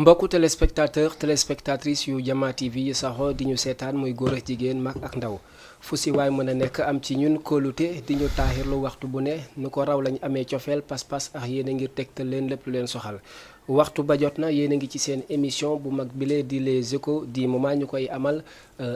mbokku téléspectatrice yu Jama TV yi saxoo di ñu seetaan muy góor ak jigéen mag ak ndaw fu si waay mën a nekk am ci ñun kóolute di ñu taaxirlu waxtu bu ne nu ko raw lañ amee cofeel pas-pas ak yéen a ngir tegtal leen lépp lu leen soxal waxtu ba jot na yéen a ngi ci seen émission bu mag bile di les échos du moment ñu koy amal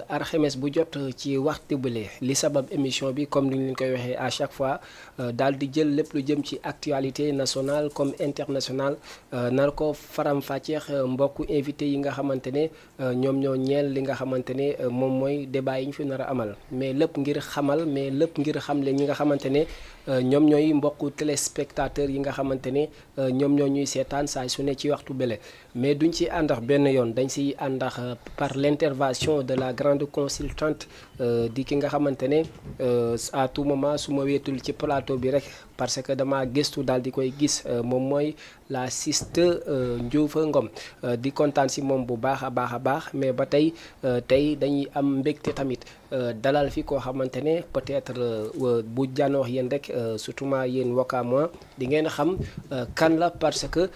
alxames bu jot ci waxtu bile li sabab émission bi comme ni ñu leen koy waxee à chaque fois daal di jël lépp lu jëm ci actualité nationale comme internationale nar ko faram-fàcceex mbokku invité yi nga xamante ne ñoom ñoo ñeel li nga xamante ne moom mooy débat yi ñu fi nar a amal mais lépp ngir xamal mais lépp ngir xamle ñi nga xamante ne ñoom ñooy mbokku téléspectateurs yi nga xamante ne ñoom ñoo ñuy seetaan saa su ne ci waxtu bele mais duñ ci àndax benn yoon dañ siy àndax par l'intervention de la grande consultante di ki nga xamante ne à tout moment su ma weetul ci plateau bi rek parce que dama gëstu daal di koy gis moom mooy la siste Ndioufa Ngom di kontaan si moom bu baax a baax mais ba tey dañuy am mbégte tamit dalal fi koo xamante ne peut-être bu jànnoox yéen rek surtout ma yéen Wakaam di ngeen xam kan la parce que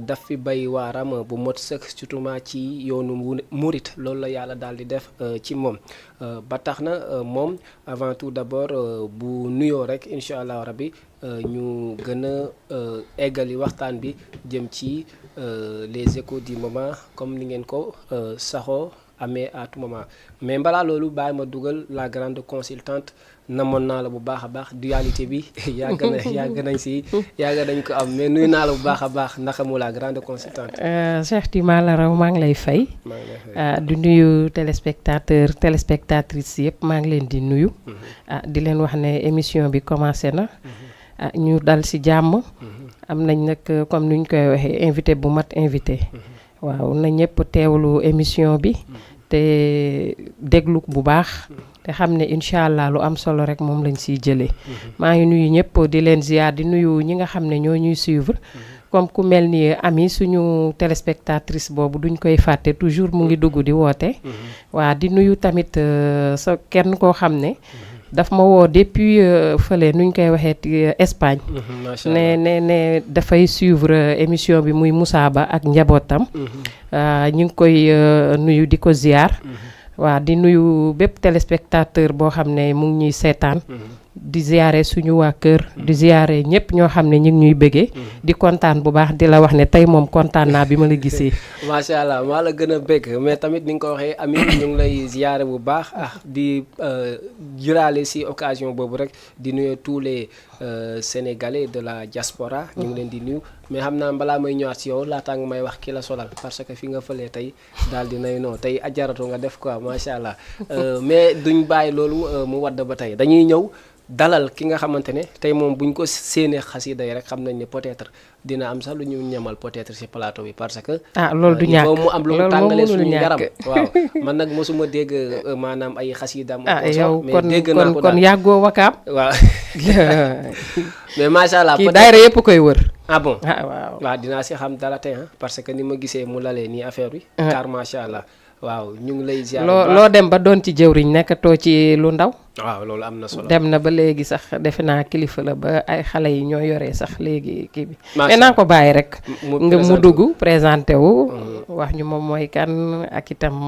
daf fi bay waaram bu mot sëkk surtout ma ci yoonu murit loolu la yàlla daal di def ci moom ba tax na moom avant tout d'abord bu nuyoo rek incha allah rabbi ñu gën a eggali waxtaan bi jëm ci les échos du moment comme ni ngeen ko saxoo amee à tout moment mais balaa loolu bàyyi ma dugal la grande consultante namoon naa la bu baax a baax dualité bi yàgg nañ ko am mais nuyu naa la bu baax a baax naka mu la grande consultante. Cheikh Tima la raw maa ngi lay fay. di nuyu téléspectatrices yëpp maa ngi leen di nuyu. di leen wax ne émission bi commencé na. ñu dal ci jàmm. am nañ nag comme ni ñu koy waxee invité bu mat invité. waaw na ñëpp teewlu émission bi. te déglu bu baax. te xam ne incha allah lu am solo rek moom lañ siy jëlee. maa ngi nuyu ñëpp di leen ziar di nuyu ñi nga xam ne ñoo ñuy suivre. comme ku mel ni ami suñu téléspectatrice boobu duñ koy fàtte toujours mu ngi dugg di woote. waa di nuyu tamit sa kenn koo xam ne. daf ma woo depuis fële nuñ koy waxee Espagne. ne dafay suivre émission bi muy Moussa Ba ak njabootam. ñu ngi koy nuyu di ko ziar. waa di nuyu bépp téléspectateur boo xam ne mu ngi ñuy seetaan. di ziare suñu waa kër. di ziare ñëpp ñoo xam ne ñu ngi ñuy bëggee. di kontaan bu baax di la wax ne tey moom kontaan naa bi ma la gisee. macha allah maa la gën a bëgg mais tamit ni nga ko waxee Ami ñu ngi lay ziare bu baax di jëlaale si occasion boobu rek di nuyu tous les sénégalais de la diaspora. ñu ngi leen di nuyu mais xam naa balaa may ñëwaat si yow laataa nga may wax ki la solal parce que fi nga fëlee tey daal di nay non tey ajaratu nga def quoi macha allah mais duñ bàyyi loolu mu wadd ba tey dañuy ñëw. dalal ki nga xamante ne tey moom buñ ko séenee xasida yi rek xam nañ ne peut-être dina am sax lu ñu ñamal peut-être ci plateau bi parce que. loolu du ñàkk mu am lu mu tàngalee suñu yaram waaw man nag mosuma dégg maanaam ay xasidam. yow mais dégg naa ko kon yàggoo Wakaam. waaw mais macha allah. kii daayira yëpp koy wër. bon waaw dinaa si xam dara tey parce que ni ma gisee mu lalee nii affaire bi. car macha allah. waaw ñu ngi lay ziar loo dem ba doon ci jëwriñ nekkatoo ci lu ndaw. waaw loolu am na solo. dem na ba léegi sax defe naa kilifa la ba ay xale yi ñoo yoree sax léegi kii bi. mais naa ko bàyyi rek. mu dugg présenté wu. wax ñu moom mooy kan ak itam.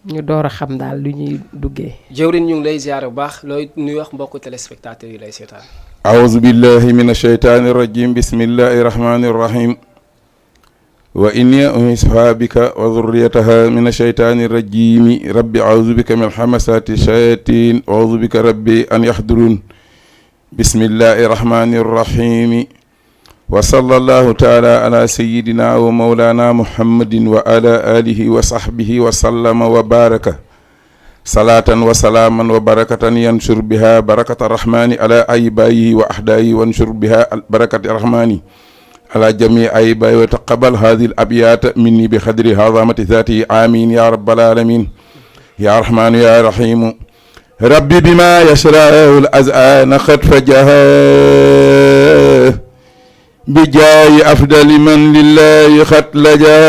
ñu door a xam daal lu ñuy duggee. jëwriñ ñu ngi lay ziar bu baax looy nuy wax mbokku téléspectateurs yi lay seetaan. aouzu billahi mina shaytaani rajim bismillahi rahmaani rahim. wa inni u'idhuha bika wa dhurriyyataha min ash-shaytani rajim rabbi a'udhu bika min hamasati shayatin wa a'udhu bika rabbi an yahdurun bismillahi rahmani rahim wa sallallahu ta'ala ala sayyidina wa mawlana muhammadin wa ala alihi wa sahbihi wa sallama wa baraka salatan wa salaman wa barakatan yanshur biha barakata rahmani ala aybayihi wa ahdayi wa yanshur biha barakati rahmani على جميع عيباي وتقبل هذه الأبيات مني بقدر عظمة ذاته آمين يا رب العالمين يا رحمن يا رحيم ربي بما يشرع الأذان قد فجها بجاي أفضل من لله قد لجا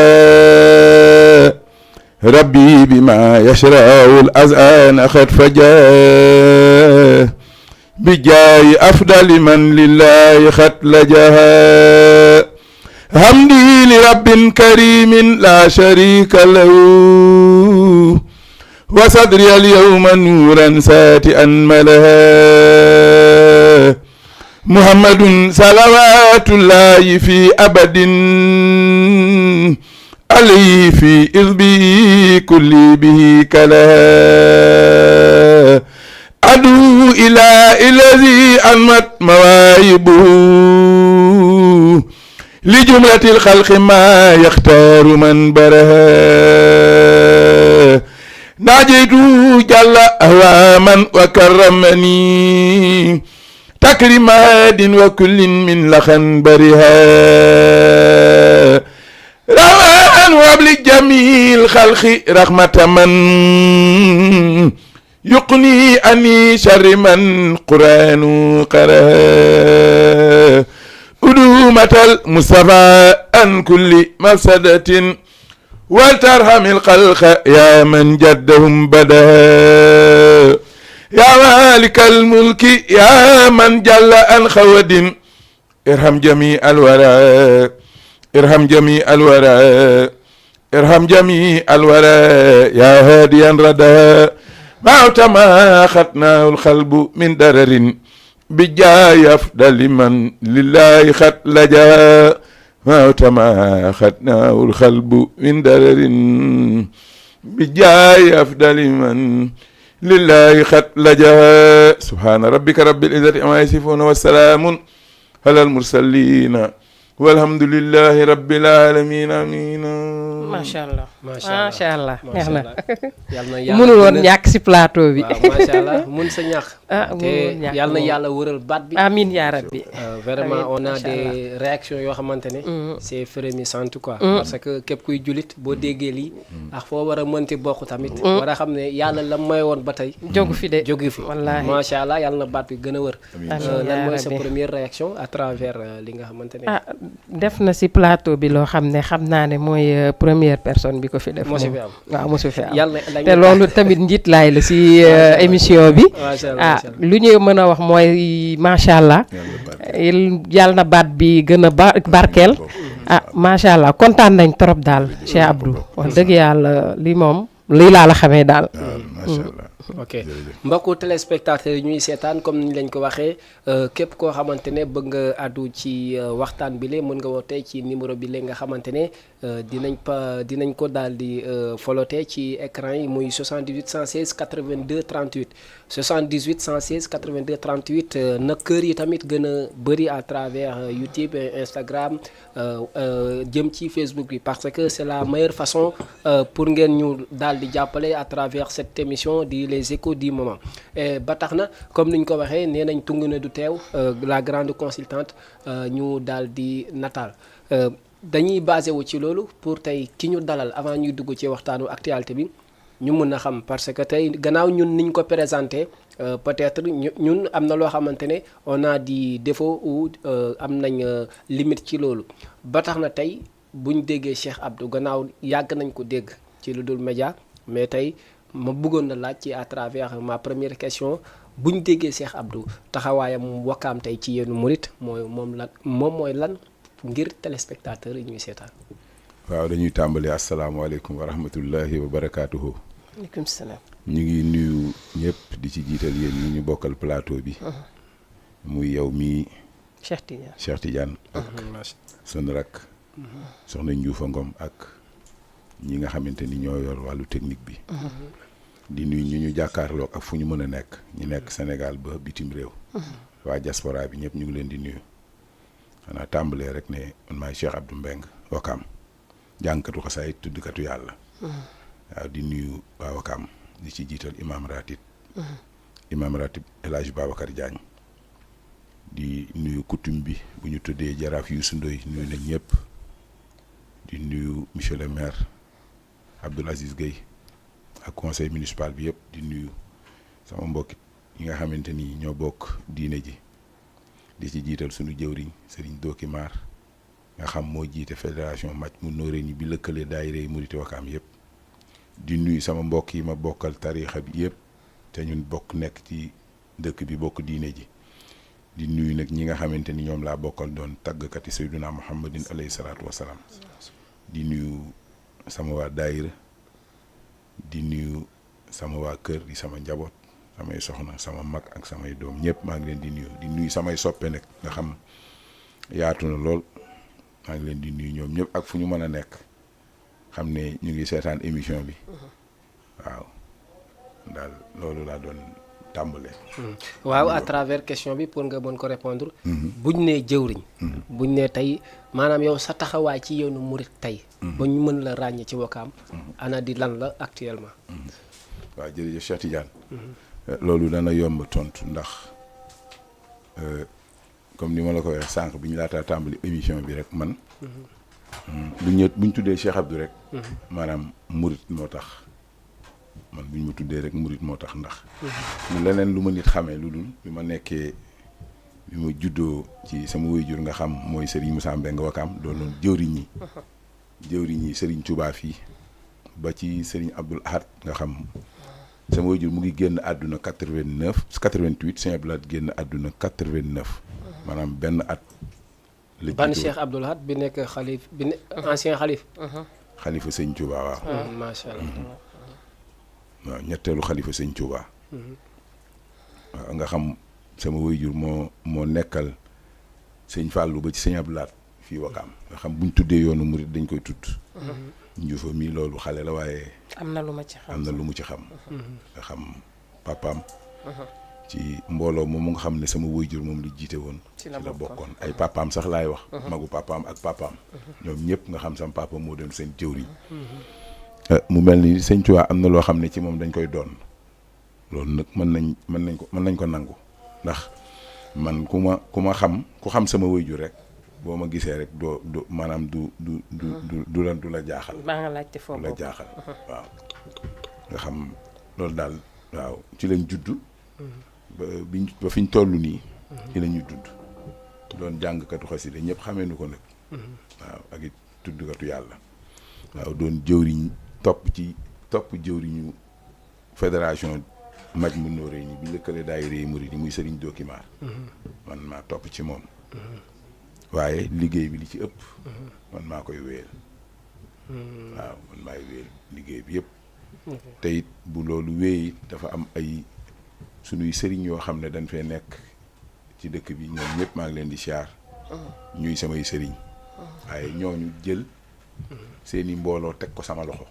ربي بما يشرع الأذان قد فجا بجاي أفضل من لله قد لجا hamdi li rabbin karimin la sharika lahu wa sadri al yawma nuran sati'an malaha muhammadun salawatullahi fi abadin alayhi fi izbi kulli bihi kalaha adu ila ilazi anmat mawaibu li jumlatil khalqi ma yakhtaru man baraha najaytu jalla ahwaman wa karramani takrimadin wa kullin min lakhan bariha rawan wabli jamil khalqi rahmataman yuqni ani sharri man quranu qara udumatal mustafa an kulli mafsadatin wal tarhamil khalqa ya man jaddahum bada ya malikal mulki ya man jalla an khawadin irham jami al wara irham jami al wara irham jami al wara ya hadiyan rada ma tama khatna al qalbu min dararin bijay afdal man lillahi khat laja ma tama khatna al qalbu min dararin bijay afdal man lillahi khat laja subhana rabbika rabbil izzati amma yasifun wa salamun alal mursalin walhamdulillahi rabbil alamin amin. macha allah macha allah neex na. yàlla na mënul woon ñàkk si plateau bi. waaw macha allah mun sa ñàkk. te ñàkk yàlla na yàlla wëral baat bi. amiin yaa rabbi. vraiment on a macha des réactions yoo xamante ne. c'est frémissant quoi. parce que képp kuy jullit boo déggee lii. ak foo war a mënti bokk tamit. war a xam ne yàlla la may woon ba tey. jógu fi de jógu fi. wallaahi macha allah yàlla na baat bi gën a wër. lan mooy sa rabbi. première réaction à travers li nga xamante ne. def na si plateau bi loo xam naa ne mooy première personne bi ko fi def. mosu fi am waaw mosu fi am. yàlla te loolu tamit njiit laay la si émission bi. macha allah lu ñu mën a wax mooy macha allah. yàlla na baat bi gën a barkeel. macha allah kontaan nañ trop daal Cheikh Abdou wax dëgg yàlla lii moom lii laa la xamee daal. macha allah. ok mbokku téléspectateurs yi ñuy seetaan comme ni lañ ko waxee képp koo xamante ne bëgg nga àddu ci waxtaan bi le mën nga woote ci numéro bi le nga xamante ne dinañ ko daal di folloté ci écran yi muy 78 116 82 38 78 116 82 38 na kër yi tamit gën a bëri à travers YouTube et Instagram jëm ci Facebook bi parce que c'est la meilleure façon pour ngeen ñu daal di jàppale à travers cette émission di les échos du moment ba tax na comme niñ ko waxee nee nañ tungu ne du teew la grande consultante ñu daal di nataal dañuy basé wu ci loolu pour tey ki ñu dalal avant ñuy dugg ci waxtaanu actualité bi ñu mën a xam parce que tey gannaaw ñun niñ ko présenté peut-être ñun am na loo xamante ne on a des défauts ou am nañ limite ci loolu ba tax na tey buñ déggee Cheikh Abdou gannaaw yàgg nañ ko dégg ci lu dul média mais tey ma bëggoon na laaj ci à travers ma première question buñ déggee Cheikh Abdou taxawaayam wakkaam tey ci yéenu murit mooy lan ngir téléspectateurs yi ñuy seetaan. waaw dañuy tàmbali asalaamaaleykum wa rahmatullahi wa barakaatuhu. waaleykum salaam. ñu ngi nuyu ñëpp di ci jiital yéen ñi ñu bokkal plateau bi. muy yow mii. Cheikh Tidiane. ak sunu rakk. soxna Ndioufa Ngom ak ñi nga xamante ni ñoo yor wàllu technique bi. di nuyu ñu jàkkaarloog ak fu ñu mën a nekk ñu nekk Sénégal ba bitim réew. waa diaspora bi ñëpp ñu ngi leen di nuyu. xanaa tàmbalee rek ne man maay Cheikh Abdou Mbengue Wakaam jàngkatu xasaay tuddkatu yàlla. waaw di nuyu waa Wakaam di ci jiital imam ratib El Hadj Babacar Diagne di nuyu coutume bi bu ñu tuddee jaraaf Youssou Ndoye nuyu nañ ñëpp di nuyu monsieur le maire Abdoul Aziz Gueye ak conseil municipal bi yëpp di nuyu sama mbokki yi nga xamante ni ñoo bokk diine ji di ci jiital sunu jëwriñ Serigne Doki Mar nga xam moo jiite fédération Majmahun Nurayni bi lëkkale daayira yi Muriti Wakaam yëpp di nuyu sama mbokk yi ma bokkal tariixa bi yëpp te ñun bokk nekk ci dëkk bi bokk diine ji di nuyu nag ñi nga xamante ni ñoom laa bokkal doon tàggkati sayyiduna muhammadin alayhi salaatu wasalaam di nuyu sama waa daayira di nuyu sama waa kër di sama njaboot samay soxna sama mag ak samay doom ñëpp maa ngi leen di nuyu samay soppe nag nga xam yaatu na lool maa ngi leen di nuyu ñoom ñëpp ak fu ñu mën a nekk xam ne ñu ngi seetaan émission bi waaw daal loolu laa doon tàmbale. waaw à travers question bi pour nga mën ko répondre buñ nee jëwriñ buñ nee tey maanaam yow sa taxawaay ci yoonu murit tey ba ñu mën la ràññee ci Wakaam ana di lan la actuellement. waaw jërëjëf Cheikh Tidiane loolu dana yomb tontu ndax comme ni ma la ko waxee sànq bi ñu laataa tàmbali émission bi rek man buñ tuddee Cheikh Abdou rek maanaam murit moo tax man buñ ma tuddee rek murit moo tax ndax mu leneen lu ma nit xamee lu dul bi ma nekkee bi ma juddoo ci sama waajur nga xam mooy Serigne Moussa Mbengue Wakaam doon jëwriñ ñi Serigne Touba fii ba ci Serigne Abdoul Ahad nga xam sama waajur mu ngi génn àdduna 88 Sëñ Abdoul Ahad génn àdduna 89 maanaam benn at la ban Cheikh Abdoul Ahad bi nekk xalif bi ancien xalif xalifa Sëñ Touba waaw macha allah waaw ñetteelu xalifa Sëñ Touba waaw nga xam sama waajur moo nekkal Sëñ Fallou ba ci Sëñ Abdoul Ahad fii Wakaam nga xam buñ tuddee yoonu murit dañ koy tudd njuufa mii loolu xale la waaye am na lu ma ci xam am na lu mu ci xam nga xam papaam ci mbooloo moom nga xam ne sama waajur moom li jiite woon ci la bokkoon ay papaam sax laay wax magu papaam ak papaam ñoom ñëpp nga xam sama papa moo doon seen jëwriñ mu mel ni Sëñ Tuubaa am na loo xam ne ci moom dañ koy doon loolu nag mën nañ ko nangu ndax man ku ma xam ku xam sama waajur rek boo ma gisee rek doo maanaam du la jaaxal. maa nga laajte foofu du la jaaxal waaw. nga xam loolu daal waaw ci lañ judd. ba fi ñu toll nii. ci la ñu judd. doon jàngkatu xasida ñëpp xamee nu ko nag. waaw ak it tuddkatu yàlla. waaw doon jëwriñ topp jëwriñu fédération Majmahun Nurayni bi lëkkale daayira yi murid yi muy Serigne Dokimaar. man maa topp ci moom. waaye liggéey bi li ci ëpp man maa koy wéyal waaw man maay wéyal liggéey bi yëpp te it bu loolu wéy dafa am ay sunuy sëriñ yoo xam ne dañ fee nekk ci dëkk bi ñoom ñëpp maa ngi leen di siyaar ñuy samay sëriñ waaye ñooñu jël seeni mbooloo teg ko sama loxo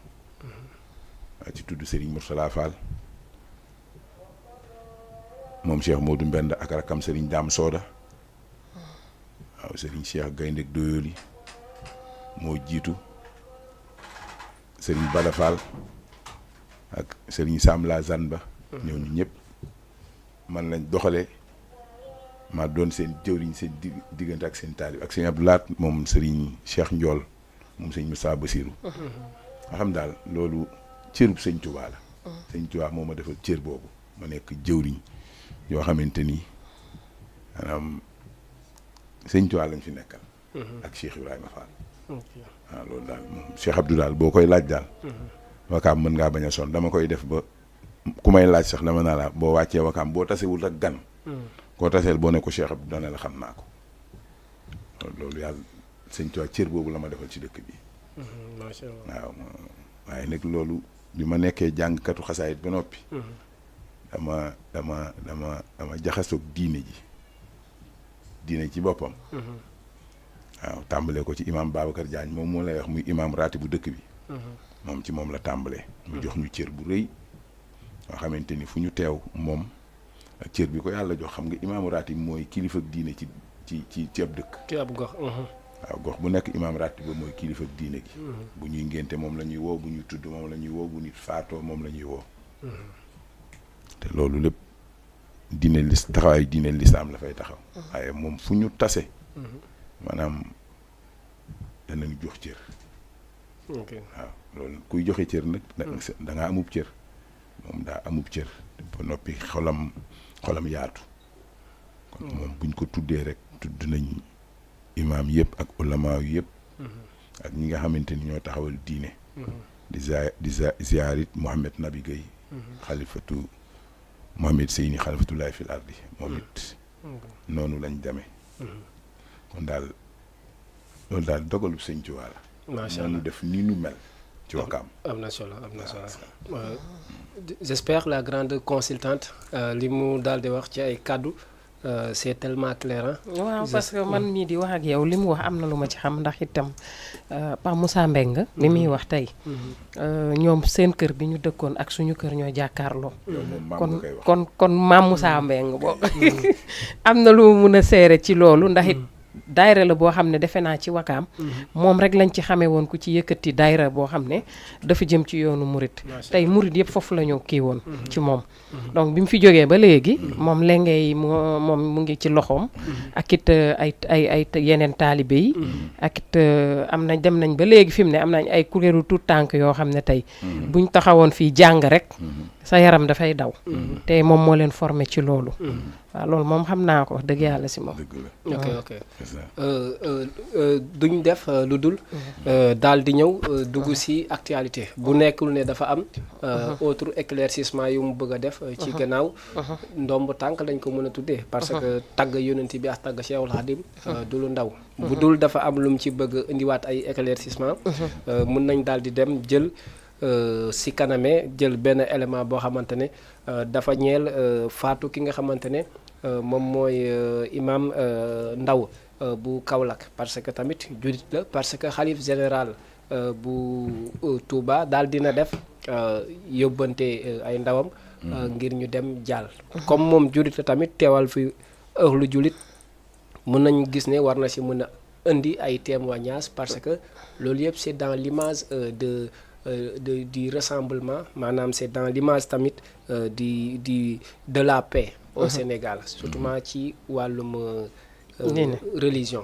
waa ci tudd Serigne Mourtala Fall moom Cheikh Modou Mbend ak rakam Serigne Dame Soda waaw Serigne Cheikh Gayndek Doyoli moo jiitu Serigne Bada Fall ak Serigne Sam la Zanba ñooñu ñëpp man lañ doxale ma doon seen jëwriñ seen diggante ak seen taalib ak Serigne Abdou Lahat moom Serigne Cheikh Ndiol moom Serigne Moussa Bassirou nga xam daal loolu cërub Sëñ Tuubaa la Sëñ Tuubaa moo ma defal cër boobu ma nekk jëwriñ yoo xamante ni maanaam Sëñ Tuubaa lañ fi nekkal. ak Cheikh Ibrahima Fall. waaw loolu daal moom Cheikh Abdou daal boo koy laaj daal. Wakaam mën ngaa bañ a sonn dama koy def ba ku may laaj sax dama naa la boo wàccee Wakaam boo tasewul ak gan. koo taseel boo ne ko Cheikh Abdou dana la xam naa ko loolu yàlla Sëñ Tuubaa cër boobu la ma defal ci dëkk bi. macha allah waaw waaye nag loolu bi ma nekkee jàngkatu xasaayit ba noppi. dama jaxasoog diine ci boppam. waaw tàmbalee ko ci imam Babacar Diagne moom moo lay wax muy imam raati bu dëkk bi. moom ci moom la tàmbalee. mu jox ñu cër bu rëy. nga xamante ni fu ñu teew moom ak cër bi ko yàlla jox xam nga imam raati mooy kilifa diine ci ab dëkk. ci ab gox. waaw gox bu nekk imam raati ba mooy kilifa diine gi. bu ñuy ngénte moom la ñuy woo bu ñuy tudd moom la ñuy woo bu nit faatoo moom la ñuy woo. te loolu lépp. taxawaay diine lislaam la fay taxaw waaye moom fu ñu tase maanaam danañ jox cër waaw loolu kuy joxe cër nag da ngaa amub cër moom daa amub cër ba noppi xolam yaatu kon moom buñ ko tuddee rek tudd nañ imaam yëpp ak ulama yëpp ak ñi nga xamante ni ñoo taxawal diine di ziyaarit Mouhamed Nabi Gueye xalifatu Mohamed Seyni xalifatullahi fil ardi moom it noonu lañ demee kon daal loolu daal dogalu sëñ Tuubaa la macha allah nu def ni nu mel ci Wakaam. am na solo j'espère la grande consultante li mu daal di wax ci ay kàddu c'est tellement clair. waaw parce que man mii di wax ak yow li mu wax am na lu ma ci xam ndax itam Pa Moussa Mbengue li muy wax tey ñoom seen kër bi ñu dëkkoon ak suñu kër ñoo jàkkaarloo kon Maam Moussa Mbengue boo am na lu mun a seere ci loolu ndax it daayira la boo xam ne defe naa ci Wakaam moom rek lañ ci xamee woon ku ci yëkkati daayira boo xam ne dafa jëm ci yoonu murit tey murit yëpp foofu la ñu kii woon ci moom donc bi mu fi jógee ba léegi moom lengey moom mu ngi ci loxoom ak it ay yeneen taalibe yi ak it am nañ dem nañ ba léegi fi mu ne am nañ ay kuréelu tout tànk yoo xam ne tey buñ taxawoon fii jàng rek sa yaram dafay daw te moom moo leen formé ci loolu waaw loolu moom xam naa ko wax dëgg yàlla si moom. ok duñ def lu dul daal di ñëw dugg si actualité bu nekkul ne dafa am autre éclaircissement yu mu bëgg a def ci gannaaw ndomb tànk lañ ko mën a tuddee parce que tagg yonent bi ak tagg Cheikhul Khadim du lu ndaw bu dul dafa am lu mu ci bëgg indiwaat ay éclaircissement mën nañ daal di dem jël si kaname jël benn élément boo xamante ne dafa ñeel faatu ki nga xamante ne moom mooy imam Ndaw bu Kaolack parce que tamit julit la parce que xalif général bu Touba daal dina def yóbbante ay ndawam ngir ñu dem jàll comme moom julit la tamit teewal fi ëxlu julit mën nañ gis ne war na si mën a indi ay témoignages parce que loolu yëpp c'est dans l'image du rassemblement maanaam c'est dans l'image tamit de la paix au Sénégal surtout ci wàllum religion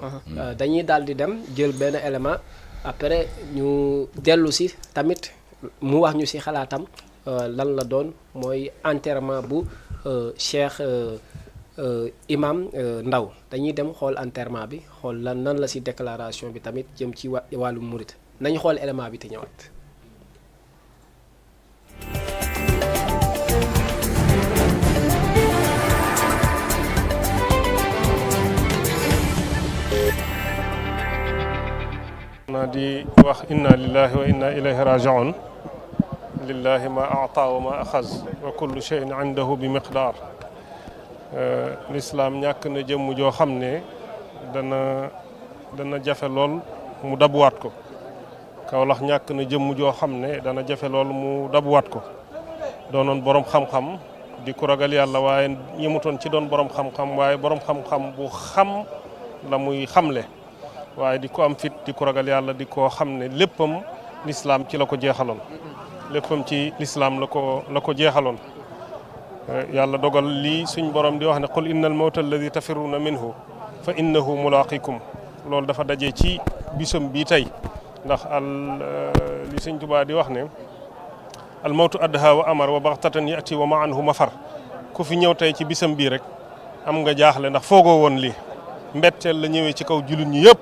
dañuy daal di dem jël benn élément après ñu dellu si tamit mu wax ñu si xalaatam lan la doon mooy enterrement bu Cheikh imam Ndaw dañuy dem xool enterrement bi xool nan la si déclaration bi tamit jëm ci wàllum murit nañu xool élément bi te ñëwaat. di wax inna lillahi wa inna ilayhi raji'un lillahi ma a'ta wa ma axaz wa kullu shay'in indahu bi miqdaar l'islam ñàkk na jëmm joo xam ne dana jafe lool mu dabuwaat ko Kaolack ñàkk na jëmm joo xam ne dana jafe lool mu dabuwaat ko doonoon borom xam-xam di ko ragal yàlla waaye yemutoon ci doon borom xam-xam waaye borom xam-xam bu xam la muy xamle waaye di ko am fit di ko ragal yàlla di ko xam ne léppam lislaam ci la ko jeexaloon léppam ci lislaam la ko jeexaloon yàlla dogal lii suñ borom di wax ne qul innal mawta alladi tafirruuna minhu fa innahu mulaaqikum loolu dafa daje ci bisam bii tey ndax li Sëñ Tuubaa di wax ne al mawtu adha wa amar wa baxtatan yati wa ma anhu mafar ku fi ñëw tey ci bisam bii rek am nga jaaxle ndax foogoo woon lii mbetteel la ñëwee ci kaw jullit ñi yëpp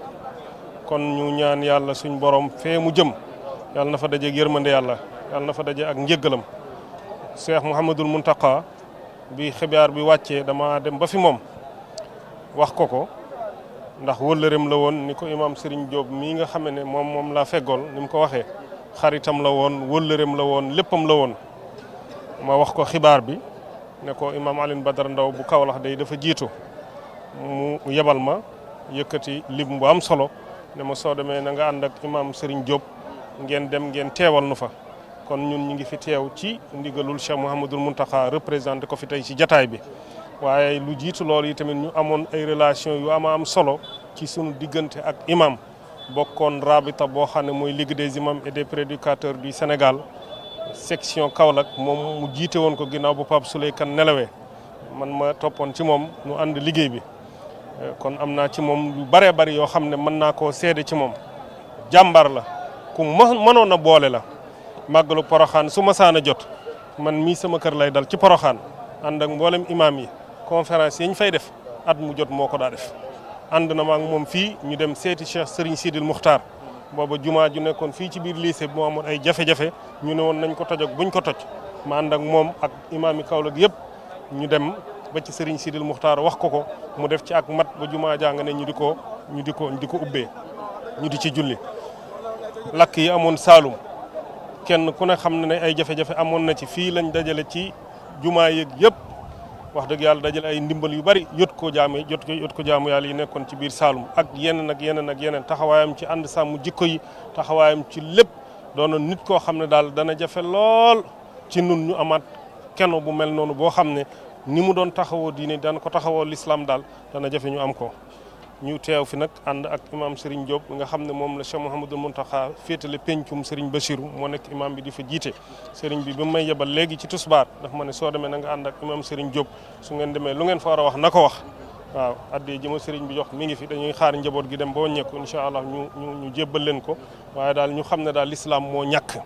kon ñu ñaan yàlla suñ borom fee mu jëm yàlla na fa daje ak yërmande yàlla na fa daje ak njëggalam Cheikh Mouhamadul Muntaqa bi xibaar bi wàccee dama dem ba fi moom wax ko ndax wëllëreem la woon ni ko imam Serigne Diop mii nga xam ne moom laa feggool ni mu ko waxee xaritam la woon wëllëreem la woon léppam la woon ma wax ko xibaar bi ne ko imam Alioune Badara Ndaw bu Kaolack day dafa jiitu mu yebal ma yëkkati lim bu am solo ne ma soo demee na nga ànd ak imam Serigne Diop ngeen dem ngeen teewal nu fa kon ñun ñu ngi fi teew ci ndigalul Cheikh Mouhamadul Mountakha représenté ko fi tey ci jataay bi waaye lu jiitu loolu yi tamit ñu amoon ay relation yu am solo ci sunu diggante ak imam bokkoon rabita boo xam ne mooy Ligue des imams et des prédicateurs du Sénégal section Kaolack moom mu jiite woon ko ginnaaw bu Pape Souley Kane nelawee man ma toppoon ci moom ñu ànd liggéey bi kon am naa ci moom lu baree bari yoo xam ne mën naa koo seede ci moom jàmbar la ku mënoon a boole la màggalu Poroxaan su ma saan a jot man mii sama kër lay dal ci Poroxaan ànd ak mboolem imam yi conférence yi ñu fay def at mu jot moo ko daa def ànd na ma ak moom fii ñu dem seeti Cheikh Serigne Sidil Muxtaar booba jumaa ju nekkoon fii ci biir lycée bi moo amoon ay jafe-jafe ñu ne woon nañ ko toj ak buñ ko toj ma ànd ak moom ak imam yi Kaolack yëpp ñu dem ba ci Serigne Sidil Muxtaar wax ko mu def ci ak mat ba jumaa jàng ne ñu di ko ubbee ñu di ci julli. lakk yi amoon Saalum kenn ku ne xam ne ay jafe-jafe amoon na ci fii lañ dajale ci jumaa yeeg yëpp wax dëgg yàlla dajale ay ndimbal yu bari yot ko jaamu yàlla yi nekkoon ci biir Saalum ak yeneen taxawaayam ci ànd sàmm jikko yi taxawaayam ci lépp doonoon nit koo xam ne daal dana jafe lool ci nun ñu amaat kenn bu mel noonu boo xam ne ni mu doon taxawoo diine daan ko taxawoo l'islam daal dana jafe ñu am ko. ñu teew fi nag ànd ak imam Serigne Diop nga xam ne moom la Cheikh Mouhamadou Mountakha féetale pencum Serigne Bachirou moo nekk imam bi di fa jiite Serigne bi may yebal léegi ci tusbaar daf ma ne soo demee na nga ànd ak imam Serigne Diop su ngeen demee lu ngeen fa war a wax na ko wax waaw addee ji ma Serigne bi jox mi ngi fi dañuy xaar njaboot gi dem ba wàññeeku incha allah ñu jébbal leen ko waaye daal ñu xam ne daal l'islam moo ñàkk.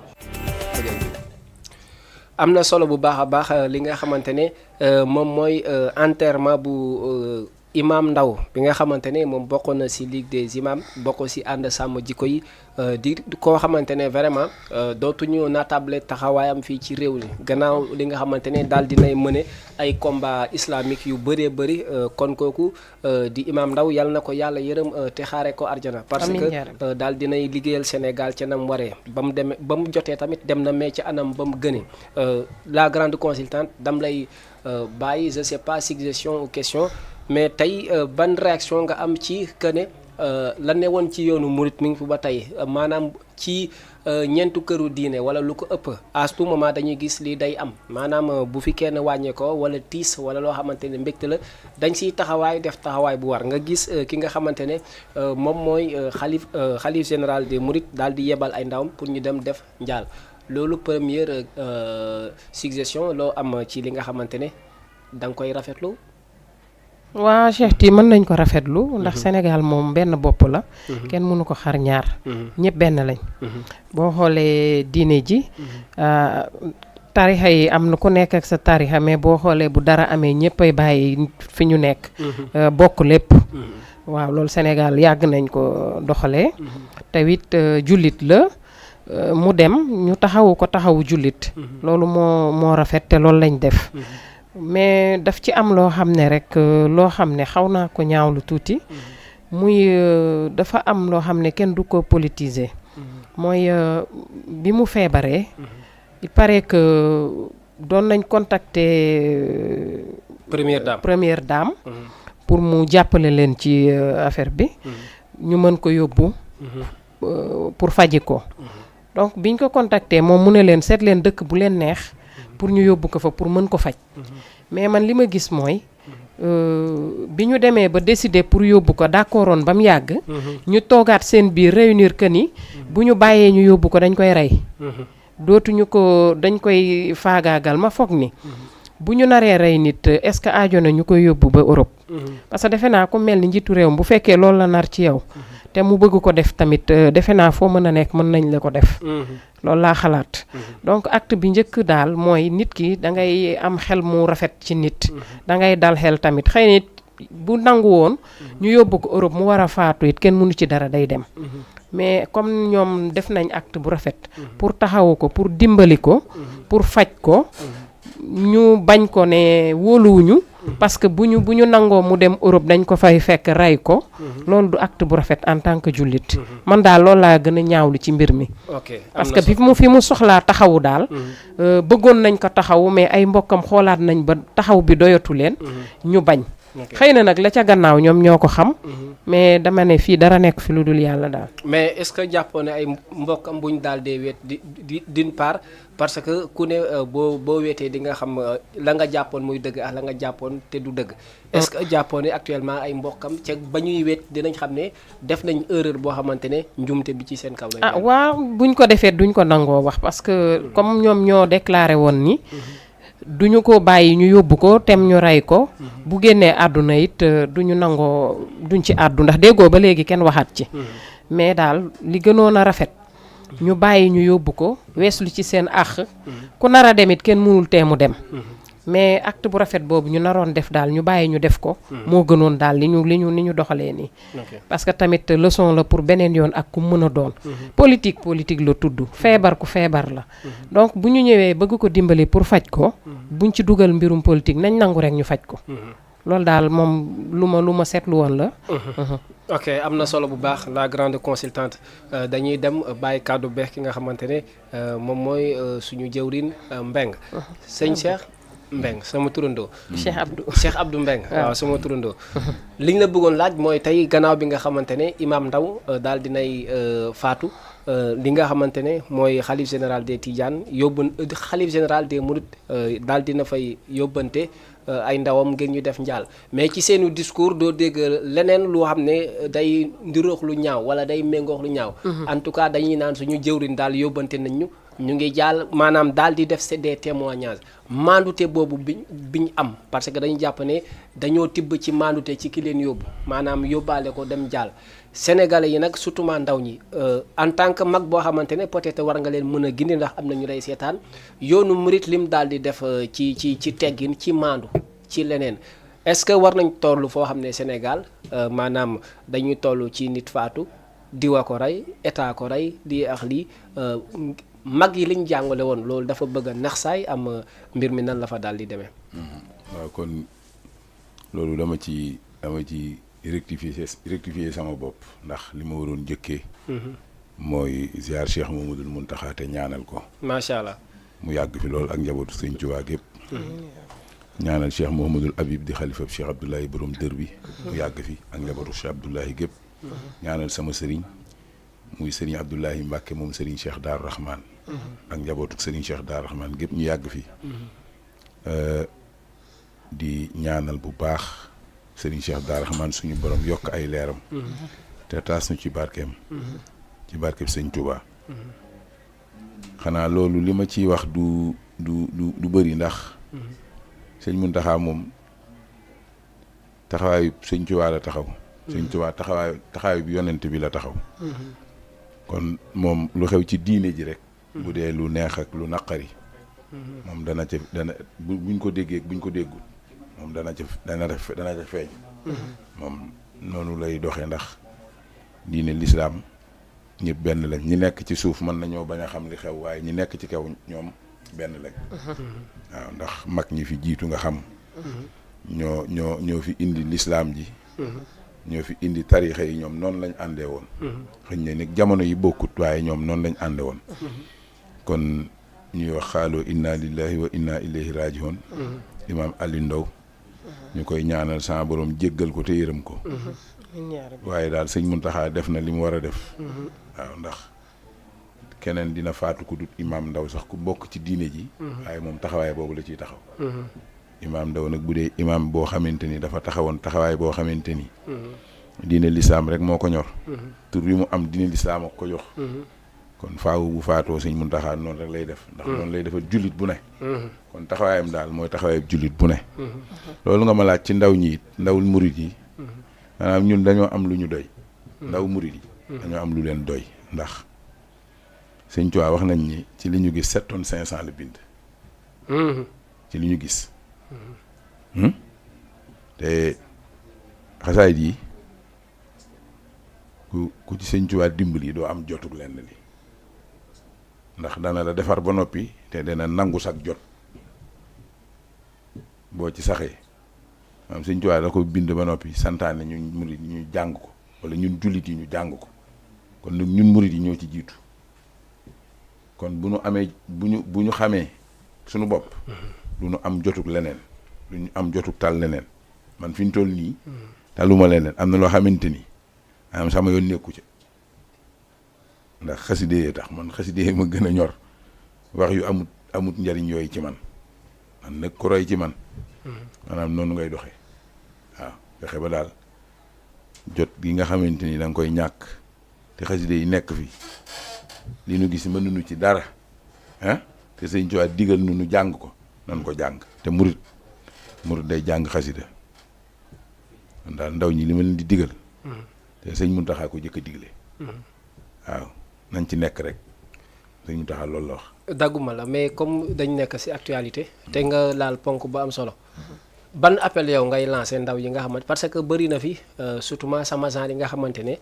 am na solo bu baax a baax li nga xamante ne moom mooy enterrement bu imam Ndaw bi nga xamante ne moom bokkoon na ci Ligue des imams bokk ci ànd sàmm jikko yi di koo xamante ne vraiment dootuñu natable taxawaayam fii ci réew mi gannaaw li nga xamante ne daal dinay mëne ay combat islamique yu bëree bëri kon kooku di imam Ndaw yàlla na ko yàlla yërëm te xaare ko arjana parce que daal dinay liggéeyal Sénégal ca nam waree ba mu jotee tamit dem na mais ci anam ba mu gëne la grande consultante dam lay bàyyi je sais pas suggestion ou question mais tey ban réaction nga am ci que ne la ne woon ci yoonu murit mi ngi fi ba tey maanaam ci ñeentu këru diine wala lu ko ëpp à tout moment dañuy gis lii day am maanaam bu fi kenn wàññee ko wala tiis wala loo xamante ne mbégte la dañ siy taxawaay def taxawaay bu war nga gis ki nga xamante ne moom mooy xalif général des mourides daal di yebal ay ndawam pour ñu dem def njaal loolu première suggestion loo am ci li nga xamante ne da nga koy rafetlu. waa Cheikh Ty mën nañ ko rafetlu ndax Sénégal moom benn bopp la kenn mënu ko xar ñaar ñëpp benn lañ boo xoolee diine ji tarixa yi am na ku nekk ak sa tarixa mais boo xoolee bu dara amee ñëpp ay bàyyi fi ñu nekk bokk lépp waaw loolu Sénégal yàgg nañ ko doxalee te it jullit la mu dem ñu taxawu ko taxawu jullit loolu moo rafet te loolu lañ def mais daf ci am loo xam ne rek loo xam ne xaw naa ko ñaawlu tuuti muy dafa am loo xam ne kenn du ko politiser mooy bi mu feebaree il paraît que doon nañ contacter première dame pour mu jàppale leen ci affaire bi ñu mën ko yóbbu pour faji ko donc biñ ko contacter moom mu ne leen seet leen dëkk bu leen neex pour ñu yóbbu ko fa pour mën ko faj mais man li ma gis mooy bi ñu demee ba décider pour yóbbu ko d'accordoon ba mu yàgg ñu toogaat seen biir réunir que ni bu ñu bàyyee ñu yóbbu ko dañ koy rey dootuñu ko dañ koy faagaagal ma foog ni bu ñu naree rey nit est-ce que aajo na ñu koy yóbbu ba Europe parce que defe naa ku mel ni njiitu réew bu fekkee loolu la nar ci yow te mu bëgg ko def tamit defe naa foo mën a nekk mën nañ la ko def loolu laa xalaat donc acte bi njëkk daal mooy nit ki da ngay am xel mu rafet ci nit da ngay dal xel tamit xëy nit bu nangu woon ñu yóbbu ko Europe mu war a faatu it kenn mënu ci dara day dem mais comme ñoom def nañ acte bu rafet pour taxawu ko pour dimbali ko pour faj ko ñu bañ ko ne wóoluwuñu parce que bu ñu nangoo mu dem Europe dañ ko fay fekk rey ko loolu du acte bu rafet en tant que jullit man daal loolu laa gën a ñaawlu ci mbir mi parce que fi mu soxlaa taxawu daal bëggoon nañ ko taxawu mais ay mbokkam xoolaat nañ ba taxaw bi doyatu leen ñu bañ xëy na nag la ca gannaaw ñoom ñoo ko xam mais dama ne fii dara nekk fi lu dul yàlla daal mais est-ce que jàppoo ne ay mbokkam buñ daal dee weet di d'une part parce que ku ne boo weetee di nga xam la nga jàppoon muy dëgg ak la nga jàppoon te du dëgg est-ce que jàppoo ne actuellement ay mbokkam ca ba ñuy weet dinañ xam ne def nañ erreur boo xamante ne njumte bi ci seen kaw la waaw buñ ko defee duñ ko nangoo wax parce que comme ñoom ñoo déclaré woon ni duñu ko bàyyi ñu yóbbu ko tem ñu rey ko bu génnee àdduna it duñu nangoo duñ ci àddu ndax déggoo ba léegi kenn waxaat ci mais daal li gënoon a rafet ñu bàyyi ñu yóbbu ko weeslu ci seen àq ku nar a dem it kenn mënul tee mu dem mais acte bu rafet boobu ñu naroon def daal ñu bàyyi ñu def ko moo gënoon daal ni ñu doxalee nii parce que tamit leçon la pour beneen yoon ak ku mën a doon politique la tudd feebar ku feebar la donc bu ñu ñëwee bëgg ko dimbali pour faj ko buñ ci dugal mbirum politique nañ nangu rek ñu faj ko loolu daal moom lu ma seetlu woon la ok am na solo bu baax la grande consultante dañuy dem bàyyi kàddu beex ki nga xamante ne moom mooy suñu jëwriñ Mbeng sëñ Cheikh Mbeng sama turandoo Cheikh Abdou Mbeng waaw sama turandoo liñ la bëggoon laaj mooy tey gannaaw bi nga xamante ne Imam Ndao daal dinay faatu li nga xamante ne mooy xalif général des Tidianes xalif général des Mourides daal dina fay yóbbante ay ndawam ngeen ñu def njaal mais ci seenu discours doo dégg leneen loo xam ne day ndiroox lu ñaaw wala day méngoox lu ñaaw en tout cas dañuy naan suñu jëwriñ daal yóbbante nañ ñu ngi jaal maanaam daal di def c'est des témoignages mandute boobu biñ am parce que dañu jàpp ne dañoo tibb ci mandute ci ki leen yóbbu maanaam yóbbaale ko dem jaal sénégalais yi nag surtout ma ndaw ñi en tant que mag boo xamante ne peut-être war nga leen mën a gindi ndax am na ñu lay seetaan yoonu murit lim daal di def ci teggin ci maandu ci leneen est-ce que war nañ toll foo xam ne Sénégal maanaam dañuy toll ci nit faatu diwa ko rey état ko rey lii ak lii mag yi liñ jàngale woon loolu dafa bëgg a nax saay am mbir mi nan la fa daal di demee. waaw kon loolu dama ci rectifier sama bopp ndax li ma waroon jëkkee mooy ziar Cheikh Mouhamadoul Mountakha te ñaanal ko macha allah mu yàgg fi loolu ak njabootu Sëñ Tuubaa gépp ñaanal Cheikh Mouhamadoul Habib di xalifab Cheikh Abdoulaye borom dër bi mu yàgg fi ak njabootu Cheikh Abdoulaye gépp ñaanal sama sëriñ muy sëriñ Abdoulaye Mbacke moom sëriñ Cheikh Daar Rahman ak njabootu sëriñ Cheikh Daar Rahman gépp ñu yàgg fi di ñaanal bu baax sëriñ Cheikh Daar Rahman suñu borom yokk ay leeram te taas nu ci barkeem Sëñ Touba xanaa loolu li ma ciy wax du bëri ndax Sëñ Muntaxa moom taxawaayu Sëñ Touba la taxaw Sëñ Touba taxawaayu bi yonent bi la taxaw kon moom lu xew ci diine ji rek bu dee lu neex ak lu naqari moom dana buñ ko déggee buñ ko déggul moom dana ca feeñ moom noonu lay doxee ndax diine lislaam ñëpp benn lañ ñi nekk ci suuf mën nañoo bañ a xam li xew waaye ñi nekk ci kaw ñoom benn lañ waaw ndax mag ñi fi jiitu nga xam ñoo fi indi lislaam ji ñoo fi indi tarixa yi ñoom noonu lañ àndee woon xëñ ne nag jamono yi bokkut waaye ñoom noonu lañ àndee woon kon ñuy wax xaaloo inna lillahi wa inna ilayhi rajihoon imaam Ali Ndao ñu koy ñaanal sama borom jéggal ko te yërëm ko waaye daal Sëñ Muntaxa def na li mu war a def waaw ndax keneen dina faatu ku dut imaam Ndao sax ku bokk ci diine ji waaye moom taxawaay boobu la ciy taxaw imaam Ndao nag bu dee imaam boo xamante ni dafa taxawoon taxawaay boo xamante ni diine lislaam rek moo ko ñor tur bi mu am diine lislaam ak ko jox kon faawu bu faatoo Sëñ Muntaxa noonu rek lay def ndax noonu lay defal jullit bu ne kon taxawaayam daal mooy taxawaayam jullit bu ne loolu nga ma laaj ci ndaw ñi it ndawul murit yi maanaam ñun dañoo am lu ñu doy ndaw murit yi dañoo am lu leen doy ndax Sëñ Tuubaa wax nañ ni ci li ñu gis 7 tonnes 500 la bind ci li ñu gis te xasaayid yi ku ci Sëñ Tuubaa dimbali doo am jotug lenn li ndax dana la defar ba noppi te dana nangu sag jot boo ci saxee maanaam Sëñ Tuubaa da ko bind ba noppi santaane ñun murit yi ñu jàng ko wala ñun jullit yi ñu jàng ko kon nag ñun murit yi ñoo ci jiitu kon bu ñu amee bu ñu xamee suñu bopp du ñu am jotug leneen du ñu am jotug tal leneen man fi ñu toll nii taluma leneen am na loo xamante ni maanaam sama yoon nekku ci ndax xaside yee tax man xaside yee ma gën a ñor wax yu amut njariñ yooyu ci man nag ku roy ci man maanaam noonu ngay doxee waaw fexe ba daal jot gi nga xamante ni da nga koy ñàkk te xaside yi nekk fi li nu gis mënuñu ci dara te Sëñ Tuubaa digal nu jàng ko nan ko jàng te murit day jàng xasida kon daal ndaw ñi li ma leen di digal te Sëñ Muntaxa ko jëkk a digle waaw nañ ci nekk rek sëñ Mountakha loolu la wax. dagguma la mais comme dañ nekk ci actualité te nga laal ponk ba am solo ban appel yow ngay lancer ndaw yi nga xamante parce que bëri na fi surtout sama genre yi nga xamante ne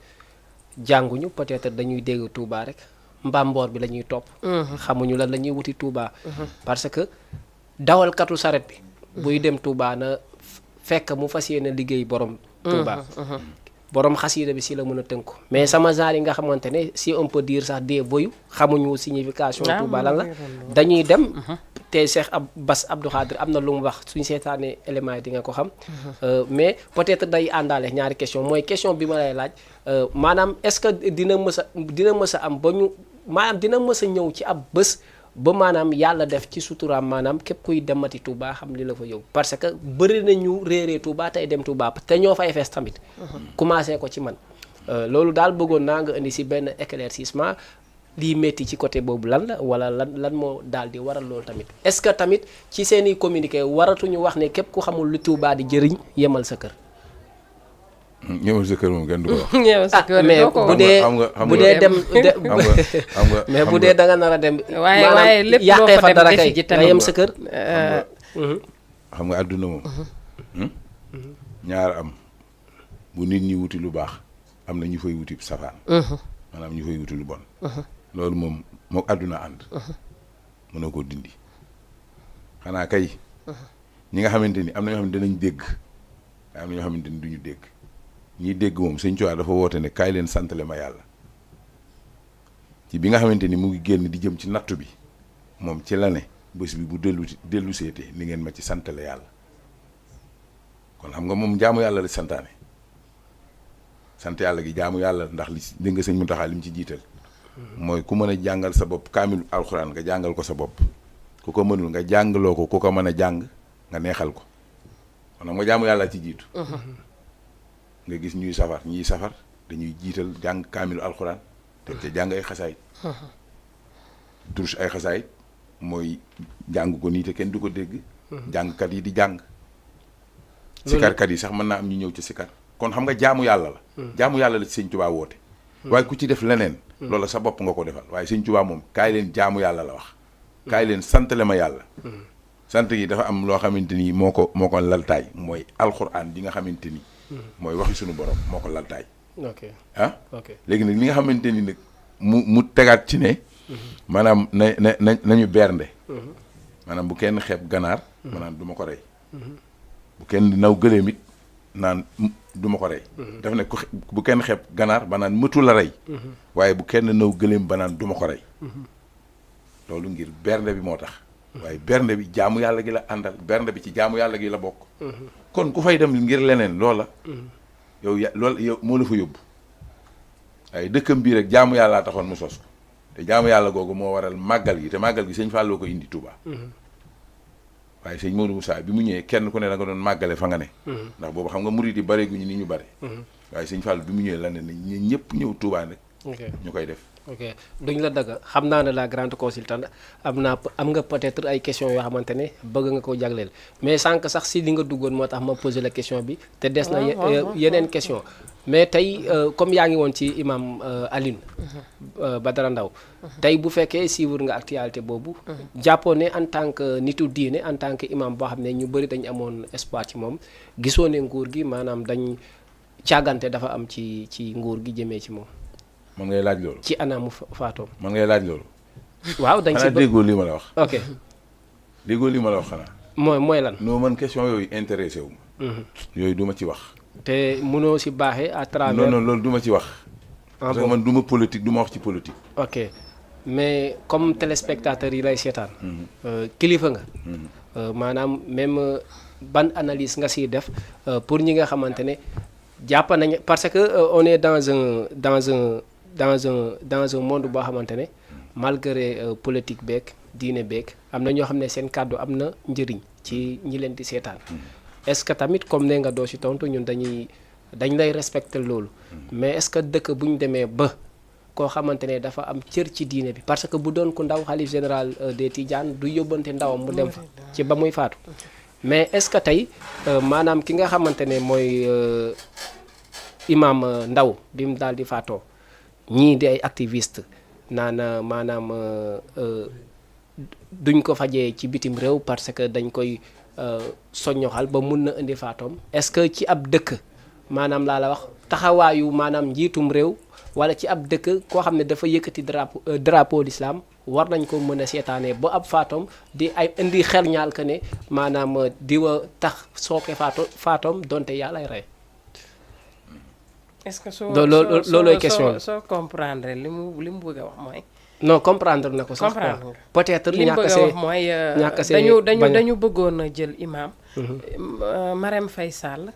jànguñu peut-être dañuy dégg Touba rek mbamboor bi la ñuy topp. xamuñu lan la ñuy wuti Touba. parce que dawalkatu saret bi. buy dem Touba na fekk mu fas yéene liggéey borom. Touba borom xasiida bi si la mën a tënku mais sama genre yi nga xamante ne si on peut dire sax des voyous xamuñu signification Touba lan la dañuy dem te Cheikh Bass Abdou Khadre am na lu mu wax suñu seetaanee éléments yi di nga ko xam mais peut-être day àndaale ñaari question mooy question bi ma lay laaj maanaam est-ce que dina mës a am ba ñu maanaam dina mës a ñëw ci ab bés ba maanaam yàlla def ci suturaam maanaam képp kuy demati Touba xam li la fa yóbbu parce que bëri na ñu réeree Touba tey dem Touba te ñoo fay fees tamit. commencé ko ci man. loolu daal bëggoon naa nga indi si benn éclaircissement lii métti ci côté boobu lan la wala lan moo daal di waral loolu tamit est-ce que tamit ci seen i communiqué waratuñu wax ne képp ku xamul lu Touba di jëriñ yemal sa kër. ñëwal sa kër moom kenn du ko wax. ñëwal sa kër mais bu dee dem xam nga mais bu dee da nga nar a dem. waaye lépp loo yàqee fa fa dem dara defi kay ji nga yem sa kër. xam nga àdduna moom. ñaar am bu nit ñi wuti lu baax am na ñu fay wuti safaan. maanaam ñu fay wuti lu bon. loolu moom moog àdduna ànd. mënoo koo dindi. xanaa kay. ñi nga xamante ni am na ñoo xam ne dinañ dégg. am na ñoo xamante ni duñu dégg. ñiy dégg moom sëñ Tuubaa dafa woote ne kaay leen santale ma yàlla ci bi nga xamante ni mu ngi génn di jëm ci nattu bi moom ci la ne bés bi bu dellu seetee ni ngeen ma ci santale yàlla kon xam nga moom jaamu yàlla la santaane sant yàlla gi jaamu yàlla ndax li dégg nga sëñ Mountakha li mu ci jiital mooy ku mën a jàngal sa bopp kaamil alxuraan nga jàngal ko sa bopp ku ko mënul nga jàngaloo ko ku ko mën a jàng nga neexal ko kon xam nga jaamu yàlla ci jiitu nga gis ñuy safar dañuy jiital jàng kaamilu alxuraan te jàng ay xasaayit durus ay xasaayit mooy jàng ko nii te kenn du ko dégg jàngkat yi di jàng sikarkat yi sax mën naa am ñu ñëw ci sikar kon xam nga jaamu yàlla la jaamu yàlla la ci sëñ Tuubaa woote waaye ku ci def leneen loola sa bopp nga ko defal waaye sëñ Tuubaa moom kaay leen jaamu yàlla la wax kaay leen santale ma yàlla sant yi dafa am loo xamante ni moo ko laltaay mooy alxuraan di nga xamante ni mooy waxi sunu borom moo ko laltaay. ok léegi nag li nga xamante ni nag mu tegaat ci ne. maanaam nañu bernde. maanaam bu kenn xeeb ganaar. maanaam du ma ko rey. bu kenn naw gëléem it naan du ma ko rey. daf ne bu kenn xeeb ganaar ba naan mëtu la rey. waaye bu kenn naw gëléem ba naan du ma ko rey. loolu ngir bernde bi moo tax. waaye bernde bi jaamu yàlla gi la àndal bernde bi ci jaamu yàlla gi la bokk. kon ku fay dem ngir leneen loola. yow moo la fa yóbbu. waaye dëkkam bii rek jaamu yàllaa taxoon mu sos ko te jaamu yàlla googu moo waral màggal gi te màggal gi sëñ Fallou ko indi Touba. waaye sëñ Modou Moussa bi mu ñëwee kenn ku ne da nga doon màggale fa nga ne. ndax boobu xam nga murid yi bare guñu ni ñu bare. waaye sëñ Fallou bi mu ñëwee la ne ñun ñëpp ñëw Touba nag. ñu koy def. ok duñ la dagg xam naa ne la grande consultante am nga peut-être ay questions yoo xamante ne bëgg nga ko jagleel mais sànq sax si li nga duggoon moo tax ma posé la question bi te des na yeneen question mais tey comme yaa ngi woon ci imam Alioune Badara Ndao tey bu fekkee suivre nga actualité boobu jàppoo ne en tant que nitu diine en tant que imam boo xam ne ñu bëri dañu amoon espoir ci moom gisoo ne nguur gi maanaam dañ càggante dafa am ci nguur gi jëmee ci moom. man ngay laaj loolu. ci anamu faatoom. man ngay laaj loolu. waaw dañ si xanaa déggoo lii ma la wax. ok déggoo lii ma la wax xanaa. mooy lan. non man question yooyu intéressé wu ma. yooyu du ma ci wax. te mënoo si baaxee à travers. non loolu du ma ci wax. parce que man du ma politique du ma wax ci politique. ok mais comme téléspectateurs yi lay seetaan. kilifa nga. maanaam même ban analyse nga siy def pour ñi nga xamante ne jàpp nañu parce que on est dans un monde boo xamante ne malgré politique beeg diine beeg am na ñoo xam ne seen kàddu am na njëriñ ci ñi leen di seetaan. est-ce que tamit comme ne nga doo si tontu ñun dañ lay respecter loolu. mais est-ce que dëkk bu ñu demee ba koo xamante ne dafa am cër ci diine bi parce que bu doon ko ndaw xalif général des Tidianes du yóbbante ndawam mu dem fa ci ba muy faatu. mais est-ce que tey maanaam ki nga xamante ne mooy imam Ndao bi mu daal di faatoo ñii di ay activiste naan maanaam duñ ko fajee ci bitim réew parce que dañ koy soññoxal ba mun na indi faatoom est-ce que ci ab dëkk maanaam laa la wax taxawaayu maanaam njiitum réew wala ci ab dëkk koo xam ne dafa yëkkati drapeau l'islam war nañ ko mën a seetaanee ba ab faatoom di ay indi xel ñaal que ne maanaam diwa tax sooke faatoom donte yàlla ay rey. est-ce que soo loolooy question soo comprendre li mu bëgg a wax mooy. non comprendre na ko sax quoi peut-être li mu bëgg a wax mooy dañu bëggoon a jël imam Marème Faye Sall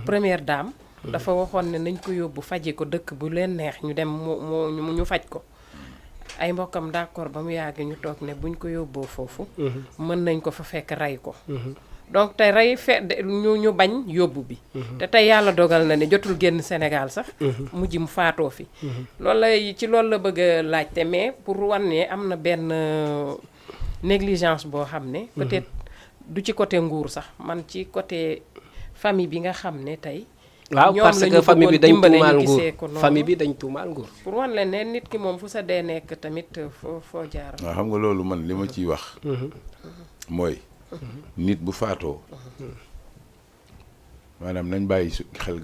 première dame dafa waxoon ne nañ ko yóbbu faji ko dëkk bu leen neex ñu dem mu ñu faj ko ay mbokkam d'accord ba mu yàgg ñu toog ne buñ ko yóbboo foofu mën nañ ko fa fekk rey ko donc tey rey ñu bañ yóbbu bi te tey yàlla dogal na ne jotul génn Sénégal sax mujj mu faatoo fi ci loolu la bëgg a laajte mais pour wan ne am na benn négligence boo xam ne peut-être du ci côté nguur sax man ci côté famille bi nga xam ne tey waaw parce que famille bi dañ tuumaal nguur famille bi dañ tuumaal nguur pour wan leen ne nit ki moom fu sa dee nekk tamit foo jaar waaw xam nga loolu man li ma ciy wax mooy nit bu faatoo maanaam nañ bàyyi xel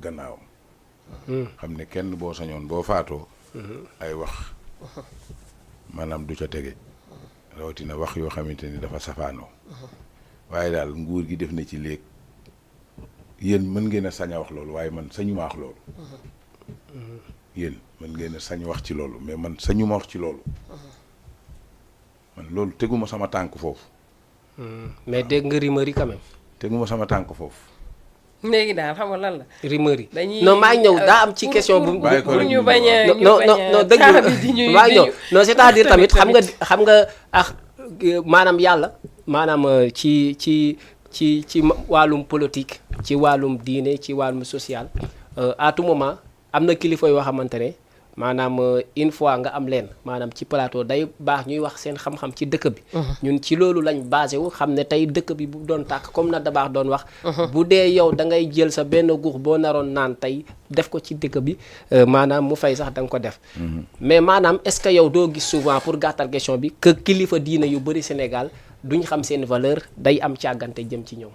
gannaawam xam ne kenn boo sañoon boo faatoo ay wax maanaam du ca tege rawatina wax yoo xamante ni dafa safaanoo waaye daal nguur gi def na ci léegi yéen mën ngeen a sañ a wax loolu waaye man sañuma wax loolu yéen mën ngeen a sañ wax ci loolu mais man sañuma wax ci loolu man loolu teguma sama tànk foofu mais dégg nga rumeur yi quand même teguma sama tànk foofu léegi daal xam nga lan la rumeur yi non maa ngi ñëw daa am ci question bu pour ñu bañ a non dëgg maa ngi ñëw non c'est-à-dire tamit xam nga maanaam yàlla maanaam ci wàllum politique ci wàllum diine ci wàllum social à tout moment am na kilifa yoo xamante ne maanaam une fois nga am leen maanaam ci plateau day baax ñuy wax seen xam-xam ci dëkk bi ñun ci loolu lañ basé wu xam ne tey dëkk bi bu doon tàkk comme na da baax doon wax bu dee yow da ngay jël sa benn guux boo naroon naan tey def ko ci dëkk bi maanaam mu fay sax da nga ko def mais maanaam est-ce que yow doo gis souvent pour gàttal question bi que kilifa diine yu bëri Sénégal duñ xam seen valeur day am càggante jëm ci ñoom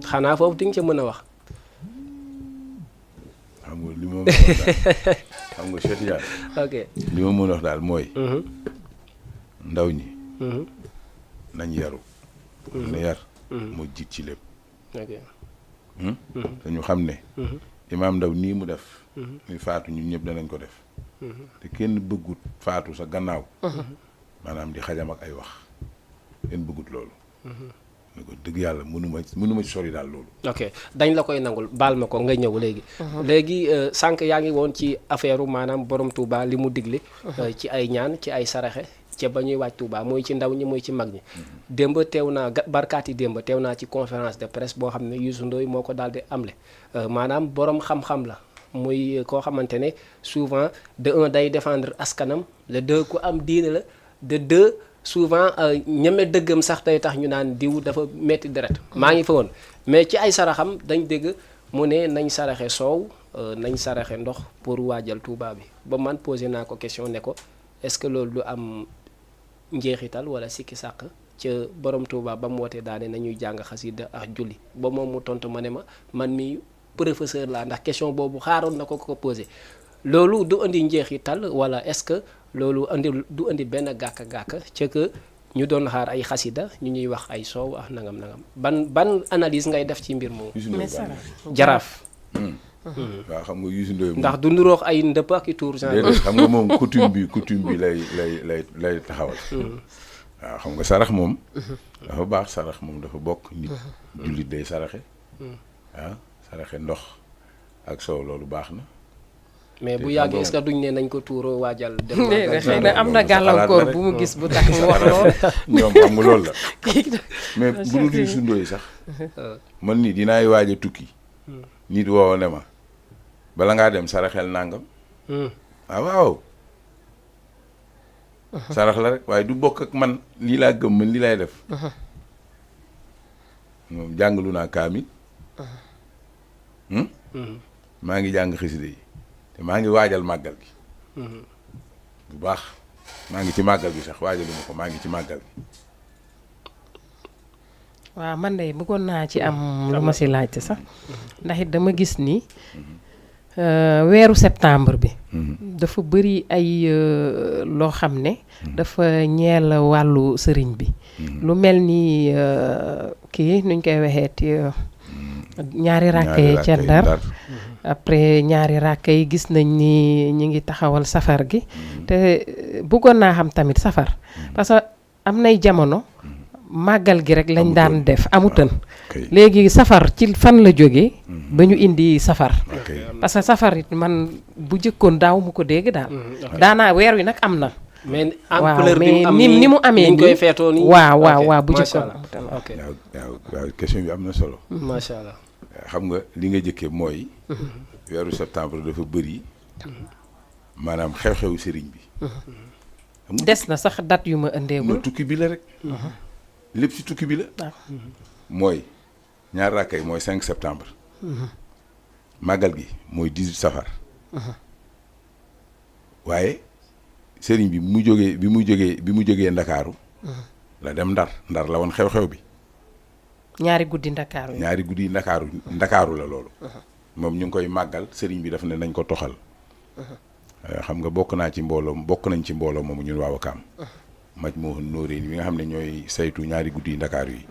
xanaa foofu di nga ca mën a wax xam nga li ma mën a wax daal xam nga Cheikh Tidiane ok li ma mën a wax daal mooy ndaw ñi nañ yaru ne yar moo jiit ci lépp ok dañu xam ne imaam Ndaw nii mu def muy faatu ñun ñëpp danañ ko def te kenn bëggut faatu sa gannaaw maanaam di xajam ak ay wax kenn bëggut loolu ne ko dëgg yàlla mënuma ci sori daal loolu ok dañ la koy nangul baal ma ko nga ñëw léegi sànq yaa ngi woon ci affaire maanaam borom Touba li mu digle ci ay ñaan ci ay saraxe ca ba ñuy waaj Touba mooy ci ndaw ñi mooy ci mag ñi démb teew naa barkaati démb teew naa ci conférence de presse boo xam ne Youssou Ndoye moo ko daal di amle maanaam borom xam-xam la muy koo xamante ne souvent de un day défendre askanam le deux ku am diine la de deux souvent ñeme dëggam sax day tax ñu naan diw dafa metti deret maa ngi fa woon mais ci ay saraxam dañ dégg mu ne nañ saraxe soow nañ saraxe ndox pour waajal Touba bi ba man posé naa ko question ne ko est-ce que loolu du am njeexital wala sikki sàq ca borom Touba ba mu wootee daane nañuy jàng xasida ak julli ba moom mu tontu ma ne ma man mi professeur laa ndax question boobu xaaroon na ko posé loolu du indi njeexital wala est-ce que loolu du indi benn gàkk-gàkk ca que ñu doon xaar ay xasida ñu ñuy wax ay soow ak nangam ban analyse ngay def ci mbir moomu jaraaf waaw xam nga Youssou Ndoye ndax du nuroox ay ndëpp ak i tuur déedéet xam nga moom coutume bi lay taxawal waaw xam nga sarax moom dafa baax sarax moom dafa bokk nit jullit day saraxe waaw saraxe ndox ak soow loolu baax na mais bu yàggee est-ce que duñ ne nañ ko tuuroo waajal dem xëy na am na gàllankoor bu mu gis bu tax mu wax lool ñoom xam nga loolu la mais bu dul Youssou Ndoye sax man nii dinaay waaj a tukki nit woo ne ma bala ngaa dem saraxel nangam waaw sarax la rek waaye du bokk ak man lii laa gëm man lii lay def moom jàngalu naa kaamil maa ngi jàng xasida yi te maa ngi waajal màggal gi bu baax maa ngi ci màggal gi sax waajaluma ko maa ngi ci màggal gi. waaw man de bëggoon naa ci am lu ma si laajte sax ndax it dama gis ni weeru septembre bi dafa bëri ay loo xam ne dafa ñeel wàllu sëriñ bi lu mel ni kii nuñ koy waxeeti ñaari ràkka yi ca Ndar après ñaari ràkka yi gis nañ ni ñi ngi taxawal safar gi te bëggoon naa xam tamit safar parce que am nay jamono màggal gi rek lañ daan def amutan léegi safar ci fan la jógee ba ñu indi safar parce que safar it man bu jëkkoon daaw mu ko dégg daal daanaa weer wi nag am na mais ampleur bi ni mu amee koy feetoo nii waaw bu jëkkoon amutan waaw question bi am na solo macha allah xam nga li nga jëkkee mooy weeru septembre dafa bëri maanaam xew-xewu sëriñ bi des na sax date yu ma ëndeegul tukki bi la rek lépp ci tukki bi la mooy ñaar rakkay mooy 5 septembre màggal gi mooy 18 safar waaye sëriñ bi bi mu jógee ndakaaru la dem ndar la woon xew-xew bi ñaari guddi ndakaaru la loolu moom ñu ngi koy màggal sëriñ bi daf ne nañ ko toxal xam nga bokk nañ ci mbooloo moomu ñun waa Wakaam maj moo nóoréen yi nga xam ne ñooy saytu ñaari guddi ndakaaru yi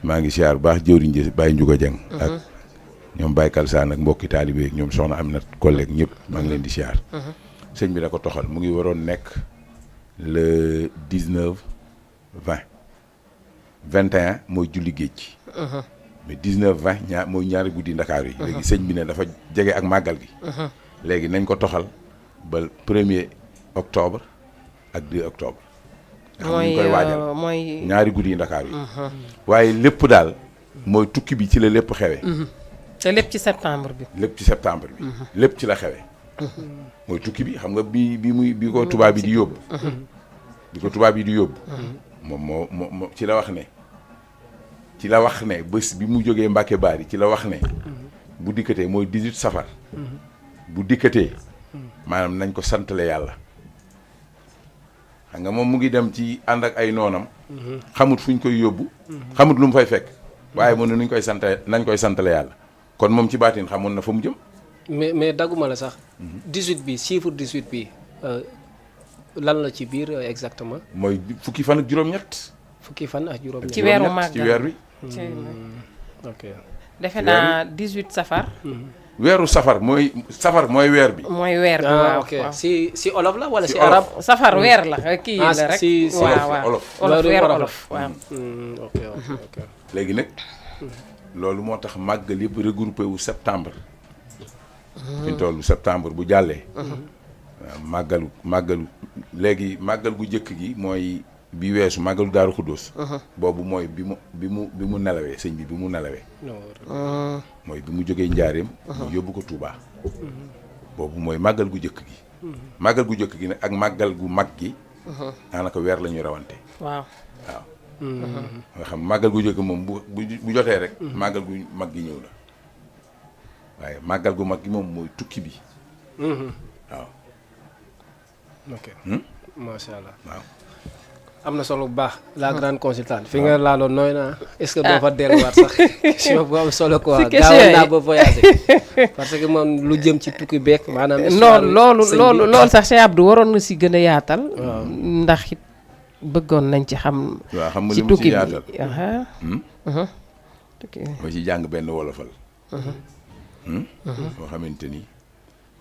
maa ngi siyaar bu baax jëwriñ ji Baye Ndiouga Dieng ak ñoom Baye Kalsaan ak mbokki taalibe ak ñoom soxna am na collègue ñëpp maa ngi leen di siyaar sëñ bi da ko toxal mu ngi waroon nekk le 19 20 21 mooy julli géej gi mais 19 20 mooy ñaari guddi ndakaaru yi léegi sëñ bi ne dafa jege ak màggal gi léegi nañ ko toxal ba 1er octobre ak 2 octobre mooy koy waajal mooy ñaari guddi ndakaaru yi waaye lépp daal mooy tukki bi ci la lépp xewe te lépp ci septembre bi lépp ci la xewe mooy tukki bi xam nga bi ko tubaab bi di yóbbu moom moo ci la wax ne bés bi mu jógee Mbàkke Baari ci la wax ne bu dikkatee mooy 18 safar bu dikkatee maanaam nañ ko santale yàlla xam nga moom mu ngi dem ci ànd ak ay noonam xamut fuñ koy yóbbu xamut lu mu fay fekk waaye mu ne nañ koy santale yàlla kon moom ci baatin xamoon na fa mu jëm mais dagguma la sax 18 bi chiffre 18 bi lan la ci biir exactement mooy fukki fan ak juróom-ñett ci weeru màggal ci weer wi ok defe naa 18 safar weeru safar mooy weer bi mooy weer bi waaw ok si olof la wala si arab safar weer la kii la rek si olof weer olof waaw ok léegi nag loolu moo tax màggal yëpp regroupé wu septembre fi tollu septembre bu jàllee waaw màggalu léegi màggal gu jëkk gi mooy bi weesu màggalu Daaru Xuddoos boobu mooy bi mu nelawee sëñ bi mu nelawee mooy bi mu jógee njaareem mu yóbbu ko Tuubaa boobu mooy màggal gu jëkk gi màggal gu jëkk gi nag ak màggal gu mag gi daanaka weer la ñuy rawante waaw nga xam màggal gu jëkk moom bu jotee rek màggal gu mag gi ñëw la waaye màggal gu mag gi moom mooy tukki bi waaw ok macha allah waaw am na solo bu baax la grande consultante fi nga laaloon nooy naa est-ce que doo fa delluwaat sax question bu am solo quoi gaawoon naa ba voyager parce que moom lu jëm ci tukki beek maanaam loolu sax Cheikh Abdou waroon na si gën a yaatal ndax it bëggoon nañ ci xam ci tukki bi ma ci jàng benn wolofal boo xamante ni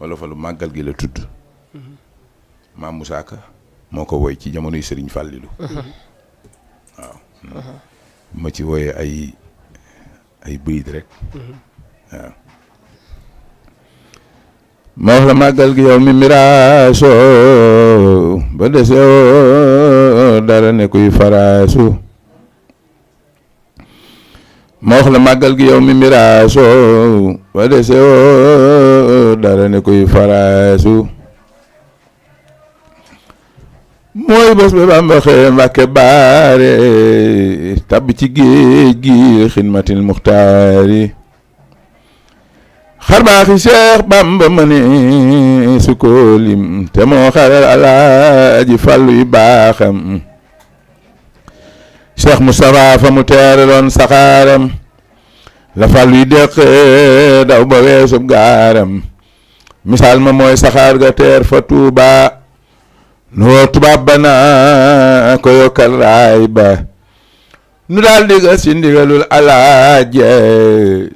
wolofalu màggal gi la tudd Maam Moussa Ka moo ko woy ci jamonoy Sëriñ Fàllilu waaw ma ci woyee ay bëyit rek waaw ma wax la màggal gi yow mi miraaso ba desewoo dara ne kuy faraasu ma wax la màggal gi yow mi miraaso ba desewoo dara ne kuy faraasu mooy bés ba Bamba xëy Mbàkke Baare tabbi ci géej gi xidmatil muxtaari xar baaxi Cheikh Bamba ma ne su ko lim te moo xaral alaaji Fallu yu baaxam Cheikh Moustapha fa mu teeraloon saxaaram la Fallu yu déqee daw ba weesub gaaram misaal ma mooy saxaar ga teer fa Tuuba noo tubaab ba naa ko yokkal raay ba nu daal digga si ndigalul alaaje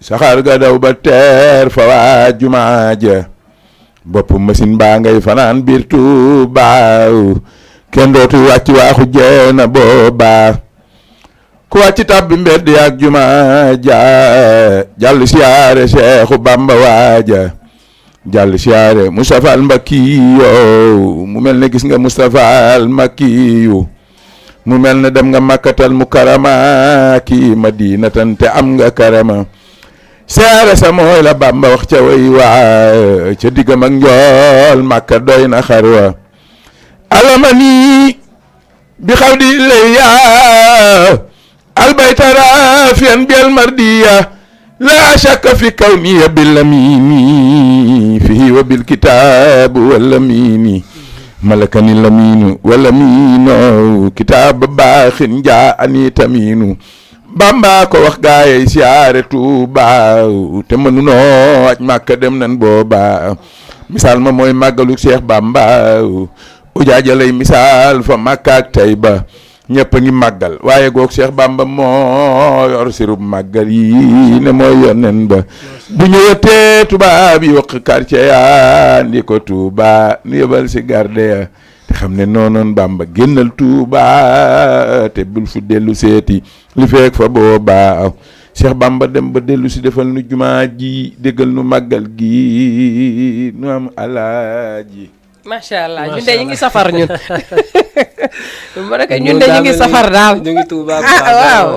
saxaar ga daw ba teer fa waa jumaa ja bopp machine baa ngay fanaan biir Tuuba kenn dootu wàcc waaxu jeena booba ku wàcc tàbbi mbedd yaak jumaa ja jàll siyaare Seexu Bamba waaja jàll siyaare Moustapha al Mbakiyo mu mel ne gis nga Moustapha al Mbakiyo mu mel ne dem nga Makkatal Mukarrama ki Madinatan te am nga karama siyaare sa mooy la Bamba wax ca way waa ca diggam ak njool Makka doy na xarwa alamani bi xaw di layya albayta rafiyan bi almardiya la shakka fi kawniya billamini fihi wa bilkitabu wallamini malakani laminu wallaminu kitab baaxin jaani taminu Bamba ko wax gaayey siyaare Tuuba te mënunoo aj Màkka dem nan booba misaal ma mooy màggalu Cheikh Bamba ujaajalay misaal fa Màkka ak Tayba ñëpp a ngi màggal waaye goog Cheikh Bamba moo yor sirub màggal yi ne mooy yonen ba bu ñëwatee tubaab yi wax quartier ya ndi ko Tuuba nu yebal si garde ya te xam ne noonoon Bamba génnal Tuuba te bul fu dellu seeti li feek fa booba Cheikh Bamba dem ba dellu si defal nu jumaa ji déggal nu màggal gi nu am alaaji macha allah ñun de ñu ngi safar ñun. ma ne ko ñun de ñu ngi safar daal. ñu ngi Tuuba waaw.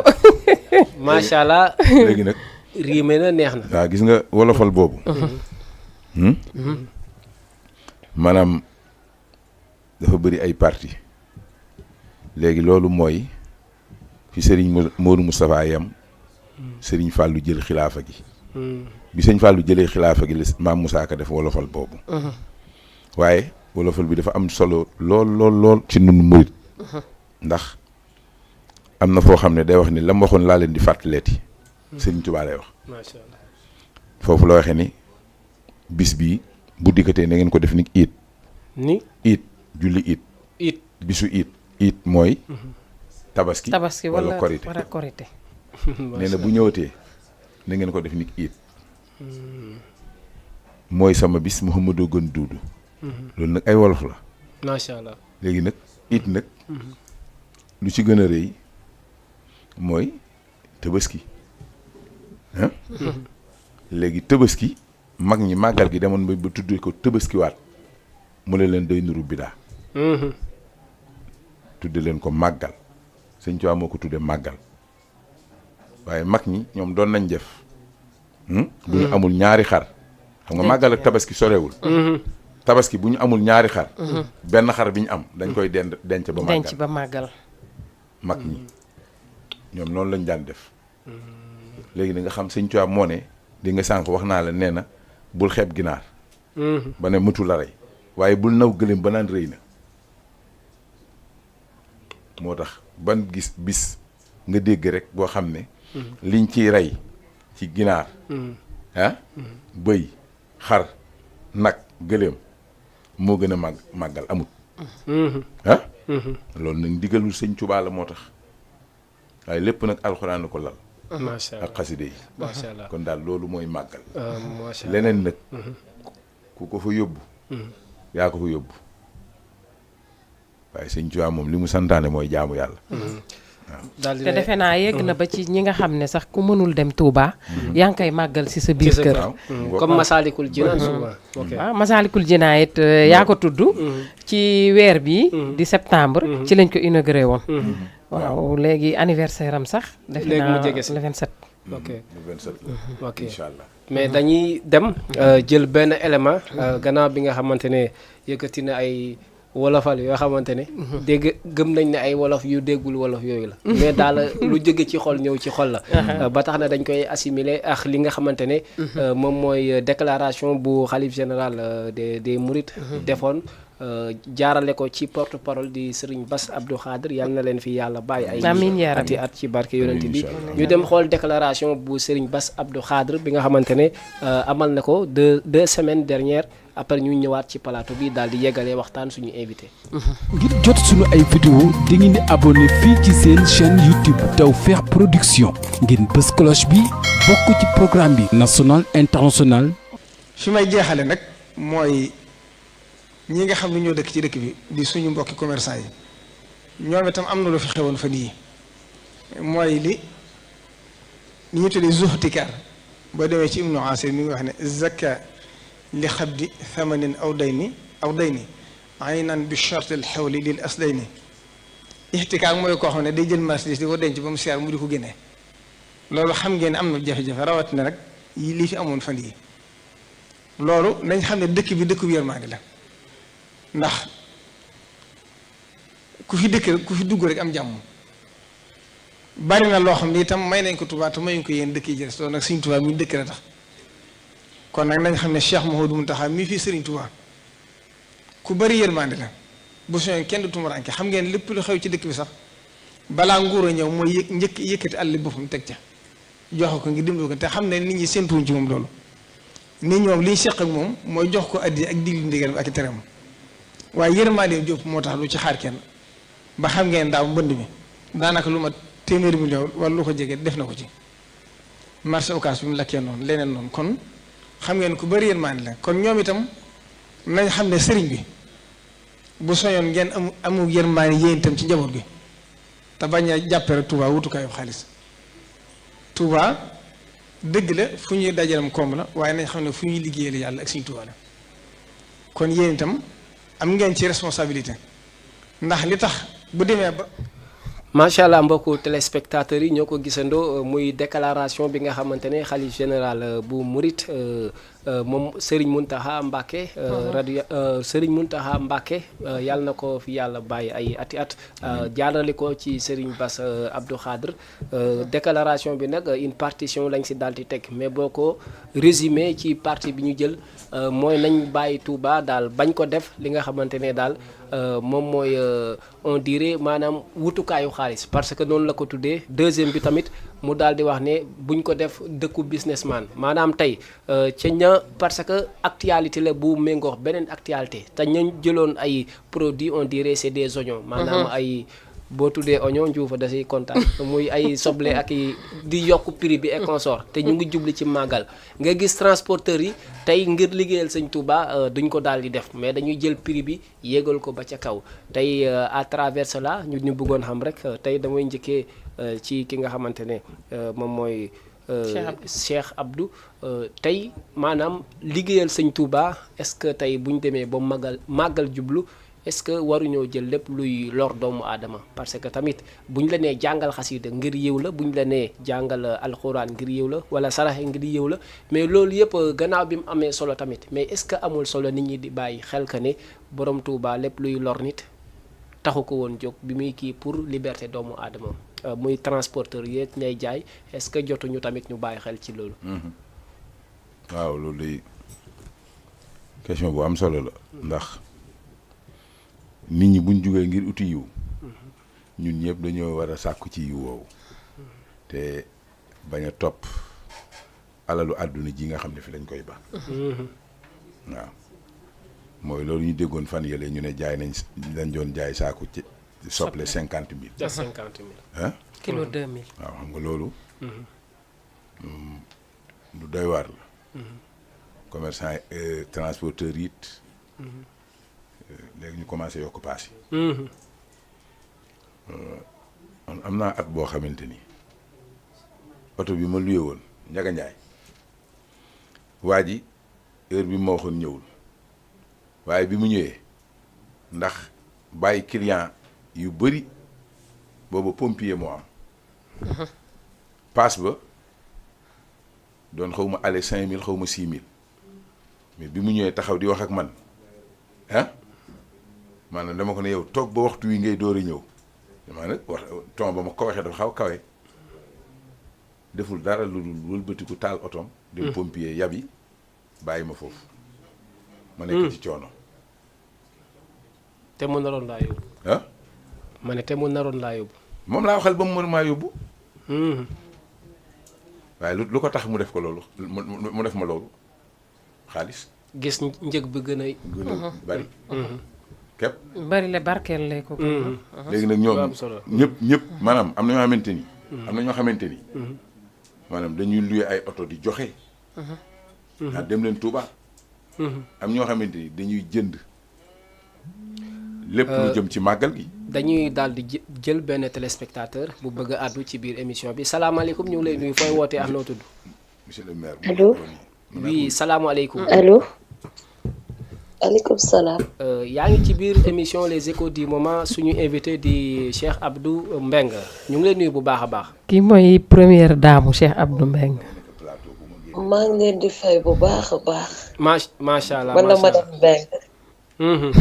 macha allah. léegi nag. riime na neex na. waaw gis nga wolofal boobu. maanaam dafa bëri ay parti léegi loolu mooy fi Serigne Modou Moustapha yam Serigne Fallou jël xilaafa gi. bi Serigne Fallou jëlee xilaafa gi la maam Moussa Ka def wolofal boobu. waaye wolofal bi dafa am solo lool ci nun murit ndax am na foo xam ne day wax ni la ma waxoon laa leen di fàttaleeti Sëriñ Tuubaa lay wax macha allah foofu la waxee ni bis bii bu dikkatee na ngeen ko def ni iit ni iit julli iit it bisu iit mooy tabaski wala korite nee na bu ñëwatee na ngeen ko def ni iit mooy sama bis Mouhamadou gën duudu loolu nag ay wolof la macha allah léegi nag it nag lu ci gën a rëy mooy tabaski ah léegi tabaski mag ñi màggal gi demoon ba tuddee ko tabaskiwaat mu leen day nuru bidaa tudde leen ko màggal Sëñ Tuubaa moo ko tudde màggal waaye mag ñi ñoom doon nañ def bu ñu amul ñaari xar xam nga màggal ak tabaski sorewul tabaski bu ñu amul ñaari xar benn xar bi ñu am dañ koy denc ba màggal mag ñi ñoom noonu lañ daan def léegi da nga xam Sëñ Tuubaa moo ne di nga sànq wax naa la nee na bul xeeb ginaar ba ne mëtu la rey waaye bul naw gëléem ba naan rëy na moo tax ban gis bis nga dégg rek boo xam ne liñ ciy rey ci ginaar bëy xar nag gëléem moo gën a màggal amut loolu nag ndigalul Sëñ Tuubaa la moo tax waaye lépp nag alxuraan ko lal macha allah ak xaside yi macha allah kon daal loolu mooy màggal macha allah leneen nag ku ko fa yóbbu yaa ko fa yóbbu waaye Sëñ Tuubaa moom li mu santaane mooy jaamu yàlla daal te defe naa yegg na ba ci ñi nga xam ne sax ku mënul dem Touba. yaa ngi koy màggal si sa biir kër. comme Masaalikul Jinaan souvent. waaw Masaalikul Jinaan it yaa ko tudd. ci weer bi di septembre. ci lañ ko inauguré woon. waaw léegi anniversaire am sax. defe naa le 27. ok le 27 ok incha allah mais dañuy dem jël benn élément gannaaw bi nga xamante ne yëkkati na ay wolofal yoo xamante ne dégg gëm nañ ne ay wolof yu déggul wolof yooyu la mais daal lu jóge ci xol ñëw ci xol la ba tax na dañ koy assimiler ak li nga xamante ne moom mooy déclaration bu xalif général des Mourides defoon jaarale ko ci porte parole di Serigne Bass Abdou Khadre yal na leen fi yàlla bàyyi ay ati at ci barke yonent bi ñu dem xool déclaration bu Serigne Bass Abdou Khadre bi nga xamante ne amal na ko deux semaines dernières après ñu ñëwaat ci plateau bi daal di yeggalee waxtaan suñu invité. ngir jot suñu ay vidéo di ngeen di abonné fii ci seen chaîne YouTube Tawfekh Production ngeen bës cloche bi bokk ci programme bi national international. fi may jeexale nag mooy ñi nga xam ne ñoo dëkk ci dëkk bi di suñu mbokki commerçant yi ñoom itam am na lu fi xewoon fan yii mooy li ñu tuddee zuhtikaar boo demee ci Ibnu Asir mi ngi wax ne zakka li xabdi thamanin aw dayni aynan bi shart al xawli lil aslayni ixtikaar mooy koo xam ne day jël marchandise di ko denc ba mu seer mu di ko génnee loolu xam ngeen ne am na jafe-jafe rawatina nag lii fi amoon fan yii loolu nañ xam ne dëkk bi dëkk bu yërmaande la ndax ku fi dugg rek am jàmm bari na loo xam ne itam may nañ ko Tuubaa te mayuñ ko yéen dëkk yi jëres loolu nag Sëriñ Tuubaa mi dëkk la tax kon nag nañ xam ne Cheikh Mouhamadou Mountakha mii fii Sëriñ Tuubaa ku bari yërmande la bu soñoon kenn du tumuraanke xam ngeen lépp lu xew ci dëkk bi sax balaa nguur a ñëw mooy yëkkati àll boppam teg ca joxe ko ngir dimbali ko te xam ne nit ñi séntuwuñ ci moom loolu nit ñoom liñ seq ak moom mooy jox ko addi ak diglu ndigal ak i teram waaye yërmande jóp moo tax lu ci xaar kenn ba xam ngeen daaw mbënd mi daanaka lu ma téeméeri million wala lu ko jege def na ko ci marché Ocass bi mu lakkee noonu leneen noonu kon xam ngeen ku bari yërmande la kon ñoom itam nañ xam ne sëriñ bi bu soñoon ngeen amu yërmande yéen itam ci njaboot gi te bañ a jàppe rek Touba wutukaayu xaalis Touba dëgg la fu ñuy dajalam koom la waaye nañ xam ne fu ñuy liggéeyal yàlla ak suñu Touba la kon yéen itam am ngeen ci responsabilité ndax li tax bu demee ba macha allah mbokku téléspectateurs yi ñoo ko gisandoo muy déclaration bi nga xamante ne xalif général bu Mouride moom Serigne Mountakha Mbacké Serigne Mountakha Mbacké yàlla na ko fi yàlla bàyyi ay ati at jaarale ko ci Serigne Bass Abdou Khadre déclaration bi nag une partition lañ si daal di teg mais boo ko résumé ci partie bi ñu jël mooy nañ bàyyi Touba daal bañ ko def li nga xamante ne daal moom mooy on dirait maanaam wutukaayu xaalis parce que noonu la ko tuddee deuxième bi tamit mu daal di wax ne buñ ko def dëkku businessman maanaam tey ca ña parce que actualité la bu méngoox beneen actualité te ñañ jëloon ay produits on dirait c'est des oignons maanaam ay boo tuddee oignon njuufa da siy kontaan muy ay soble ak di yokk prix bi et consort te ñu ngi jubli ci màggal nga gis transporteurs yi tey ngir liggéeyal sëñ Touba duñ ko daal di def mais dañuy jël prix bi yéegal ko ba ca kaw tey à travers cela ñu bëggoon xam rek tey damay njëkkee ci ki nga xamante ne moom mooy Cheikh Abdou tey maanaam liggéeyal sëñ Touba est-ce que tey bu ñu demee ba màggal jublu est-ce que waruñoo jël lépp luy lor doomu aadama parce que tamit buñ la nee jàngal xasida ngir yiw la buñ la nee jàngal alxuraan ngir yiw la wala saraxe ngir yiw la mais loolu yëpp gannaaw bi mu amee solo tamit mais est-ce que amul solo nit ñi di bàyyi xel que ne borom Touba lépp luy lor nit taxu ko woon jóg bi muy kii pour liberté doomu aadama muy transporteur yeeg ñay jaay est-ce que jotuñu tamit ñu bàyyi xel ci loolu. waaw loolu day question bu am solo la ndax. nit ñi buñ jugee ngir uti yiw ñun ñëpp dañoo war a sàkku ci yiw woowu te bañ a topp alalu àdduna ji nga xam ne fi lañ koy ba waaw mooy loolu ñu déggoon fan yële ñu ne jaay nañ dañ doon jaay saaku ci soble 50 000 ah kilo 2000 waaw xam nga loolu lu doy waar la commerçant transporteur it léegi ñu commencé yokk paas yi am naa at boo xamante ni oto bi ma luye woon Njaga Njaay waa ji heure bi ma waxoon ñëwul waaye bi mu ñëwee ndax bàyyi client yu bëri booba pompier moo am paas ba doon xaw ma aller 5000 xaw ma 6000 mais bi mu ñëwee taxaw di wax ak man ah maanaam dama ko ne yow toog ba waxtu wi ngay door a ñëw damaa nag wax ton ba ma ko waxee dafa xaw kawe deful dara lu dul wëlbatiku taal otoom dem pompier yabi bàyyi ma foofu ma nekk ci coono te mu naroon laa yóbbu. ah ma ne te mu naroon laa yóbbu. moom laa waxal ba mu mën maa yóbbu waaye lu ko tax mu def ko loolu mu def ma loolu xaalis gis njëg bi gën a bari képp bari le barkeel lay ko. léegi nag ñoom am solo. ñëpp maanaam am na ñoo xamante ni am na ñoo xamante ni maanaam dañuy luye ay oto di joxe dem leen Touba am ñoo xamante ni dañuy jënd lépp lu jëm ci màggal gi dañuy daal di jël benn téléspectateur bu bëgg a àddu ci biir émission bi salaamaaleykum ñu ngi lay nuyu fooy wootee ak noo tudd. monsieur le maire Allô oui salaamaaleykum. allo aleykum salaam. yaa ngi ci biir émission les échos du moment suñu invité di Cheikh Abdou Mbengue ñu ngi lay nuyu bu baax a baax. kii mooy première dame Cheikh Abdou Mbengue. maa ngi leen di fay bu baax a baax. macha allah man la madame Mbengue. Mhm.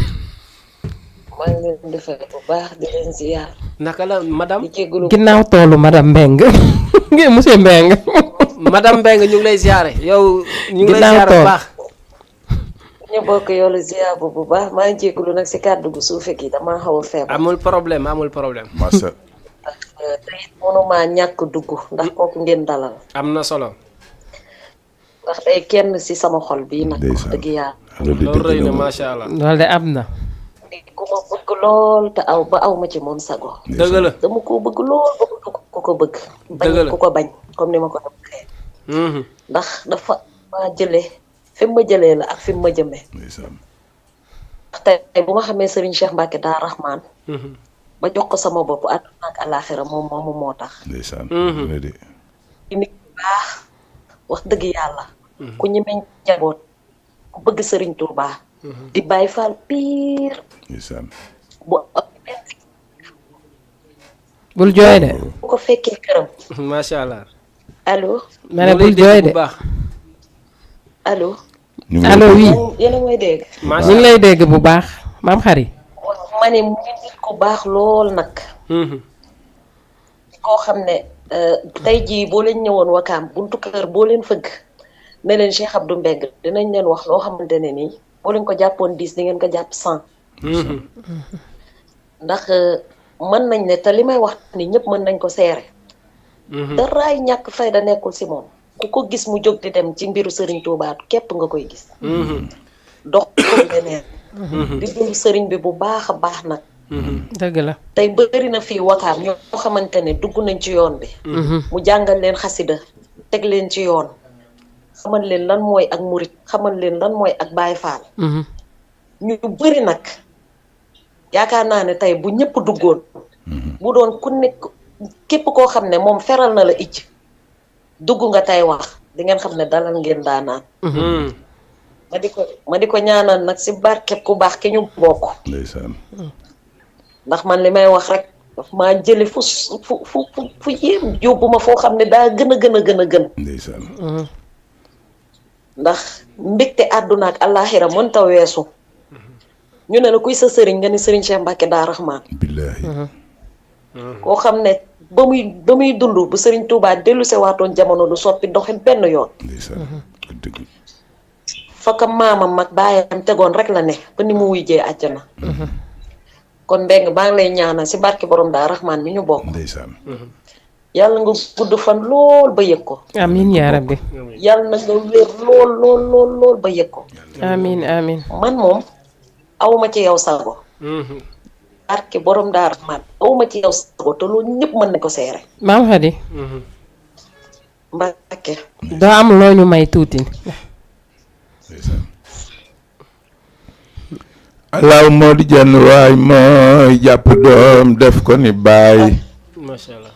maa ngi leen di fay bu baax di leen ziar. naka la madame. di jégalu ginnaaw toolu madame Mbengue ngeen monsieur Mbengue. madame Mbengue ñu ngi lay ziare yow. ñu ngi lay Ginnaaw ziare bu tool. baax. ñu bokk yow la ziar bu baax maa ngi jégalu nag si kàddu gu suufe gi damaa xaw a feebar. amul problème amul problème. massa te it mënumaa ñàkk dugg ndax kooku ngeen dalal. am na solo. ndax day kenn si sama xol bii nag. wax dëgg yàlla. loolu rëy na macha allah. loolu de am na. di ku ma bëgg lool te aw ma ci moom sago. dëgg la. dama koo bëgg lool ba bëgg ku ko bëgg. Dëgg la. bañ ku ko bañ comme ni ma ko waxee. Mhm. ndax dafa maa jëlee fi mu ma jëlee la ak fi mu ma jëmee. ndeysaan ndax tey bu ma xamee Serigne Cheikh Mbacke daa Rahman Mhm. ba jox ko sama bopp àdduna ak àllaaxira moom moomu moo tax. ndeysaan Mhm. ne de di nit ku baax wax dëgg yàlla. ku ñemeñ jaboot ku bëgg Serigne Touba. di Baye Fall pire ndeysaan bu bul jooy de. bu ko fekkee këram. macha allah. allo ma ne ñu ngi lay bul jooy dégg de. bu baax. allo. ñu ngi allo oui yéen a may dégg. macha ñu ngi allah. lay dégg bu baax maam xari. ma ne mu ngi nit ku baax lool nag. Mhm. koo xam ne tey jii boo leen ñëwoon wakaam buntu kër boo leen fëgg ne leen Cheikh Abdou Mbengue dinañ leen wax loo xamante ne nii boo leen ko jàppoon 10 di ngeen ko jàpp 100. Mhm. ndax mën nañ ne te li may wax ni ñëpp mën nañ ko seere. Mhm. daraay ñàkk fayda nekkul si moom ku ko gis mu jóg di dem ci mbiru Serigne Touba képp nga koy gis. Mhm. dox ko leneen. di dund Serigne bi bu baax a baax nag. Mhm. dëgg la. tey bëri na fii wakaam ñoo xamante ne dugg nañ ci yoon bi. mu jàngal leen xasida teg leen ci yoon. xamal leen lan mooy ak murit xamal leen lan mooy ak Baye Fall. ñu bëri nag yaakaar naa ne tey bu ñëpp duggoon. bu doon ku nekk képp koo xam ne moom feral na la icc dugg nga tey wax di ngeen xam ne dalal ngeen daanaan. Mhm. ma di ko ñaanal nag si barkeb ku baax ki ñu bokk. ndeysaan ndax man li may wax rek daf maa jële fu yéem yóbbu ma foo xam ne daa gën a gën. ndeysaan ndax mbégte àdduna ak àllaaxira mënta weesu. ñu ne la kuy sa sëriñ nga ni Serigne Cheikh Mbacke daa Rahman. billaahi koo xam ne ba muy dund bu Serigne Touba dellu se waatoon jamono du soppi doxin benn yoon. ndeysaan dëgg fakka maamam mag baayam tegoon rek la ne ba ni mu wujjee àjjana. kon Mbengue baa ngi lay ñaanal si barke borom daa Rahman mi ñu bokk. ndeysaan yàlla nga gudd fan lool ba yëg ko. amiin yaa rabbi. yàlla na nga wér lool ba yëg ko. amiin amiin. man moom awma ci yow sago. Mhm. barke borom daa Rahman awma ci yow sago te loolu ñëpp mën na ko seere. maam xari. Mhm. Mbacke. doo am loo ñu may tuuti. ndeysaan alaaw moo di jenn waay mooy jàpp doom def ko ni baay macha allah.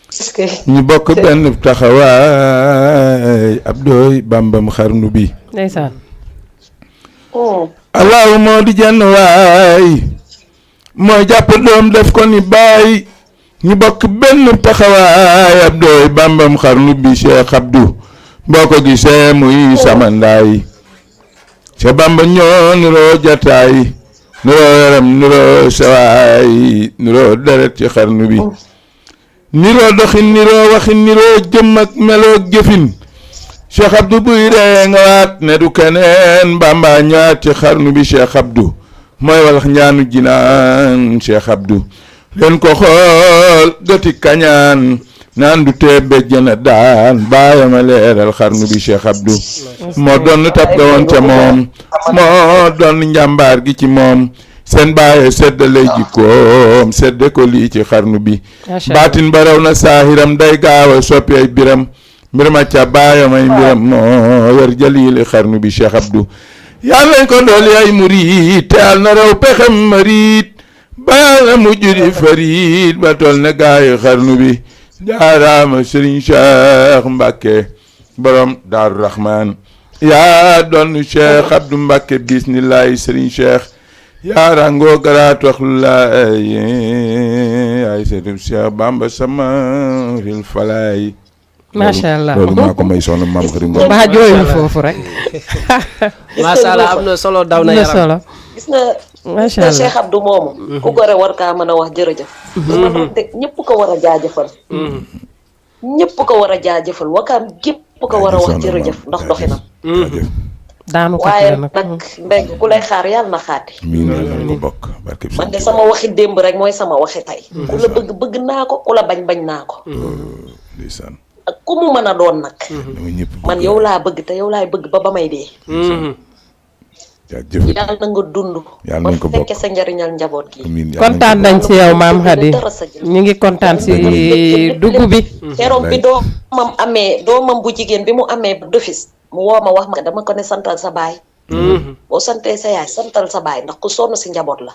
est-ce que. ñu bokk benn taxawaay ab dooy bambam xarnu bi ndeysaan. alaaw moo di jenn waay mooy jàpp doom def ko ni baay ñu bokk benn taxawaay ab dooy bambam xarnu bi Cheikh Abdou boo ko gisee muy samandaay ca bamba ñoo niroo jataay nuroo yaram nuroo sawaay nuroo deret ci xarnu bi niroo doxin niroo waxin niroo jëm ak meloog jëfin Cheikh Abdou buy ree nga waat ne du keneen Bamba ñaat ci xarnu bi Cheikh Abdou mooy walax ñaanu jinaan Cheikh Abdou leen ko xool gëti kañaan naan du tee béjjana daan bàyyama leeral xarnu bi Cheikh Abdou moo doon tab ga woon ca moom moo doon njàmbaar gi ci moom seen bàyyi seddalay jikkoom sedde ko lii ci xarnu bi baatin ba raw na saahiram day gaaw a soppi ay biram mbirma ca bàyyam ay mbiram moo yor jaliili xarnu bi Cheikh Abdou yàlla nañ ko dooli ay murit te yàlla na raw pexem marit ba yàlla mujj di farit ba tol ne gaayi xarnu bi jaaraama Serigne Cheikh Mbacke borom Daaru Rahman yaa doon Cheikh Abdou Mbacke bismillahi Serigne Cheikh yaa rangoo garaat waxlulaay ay seetu Cheikh Bamba sama ril falaay macha allah loolu maa ko may soxna maam xarit Ngom baa jooyul foofu rek macha allah am na solo daw na yaram gis nga macha allah Cheikh Abdou moomu ku gore war kaa mën a wax jërëjëf ñëpp ko war a jaajëfal ñëpp ko war a jaajëfal wakaam gépp ko war a wax jërëjëf ndax doxinam daanu ko waaye nag mbéy ku lay xaar yàlla na xaati ko bokk barke man de sama waxi démb rek mooy sama waxi tey ku la bëgg bëgg naa ko ku la bañ bañ naa ko ndeysaan ak ku mu mën a doon nag man yow laa bëgg te yow laay bëgg ba may dee yàlla na nga dund yàlla nañ ko ba bokk fekke sa njariñal njaboot gi kontaan nañ ci yow maam Khady ñu ngi kontaan ci dugg bi keroog bi doomam bu jigéen bi mu amee d'office mu woo ma wax ma dama ko ne santal sa baay boo santee sa yaay santal sa baay ndax ku sonn si njaboot la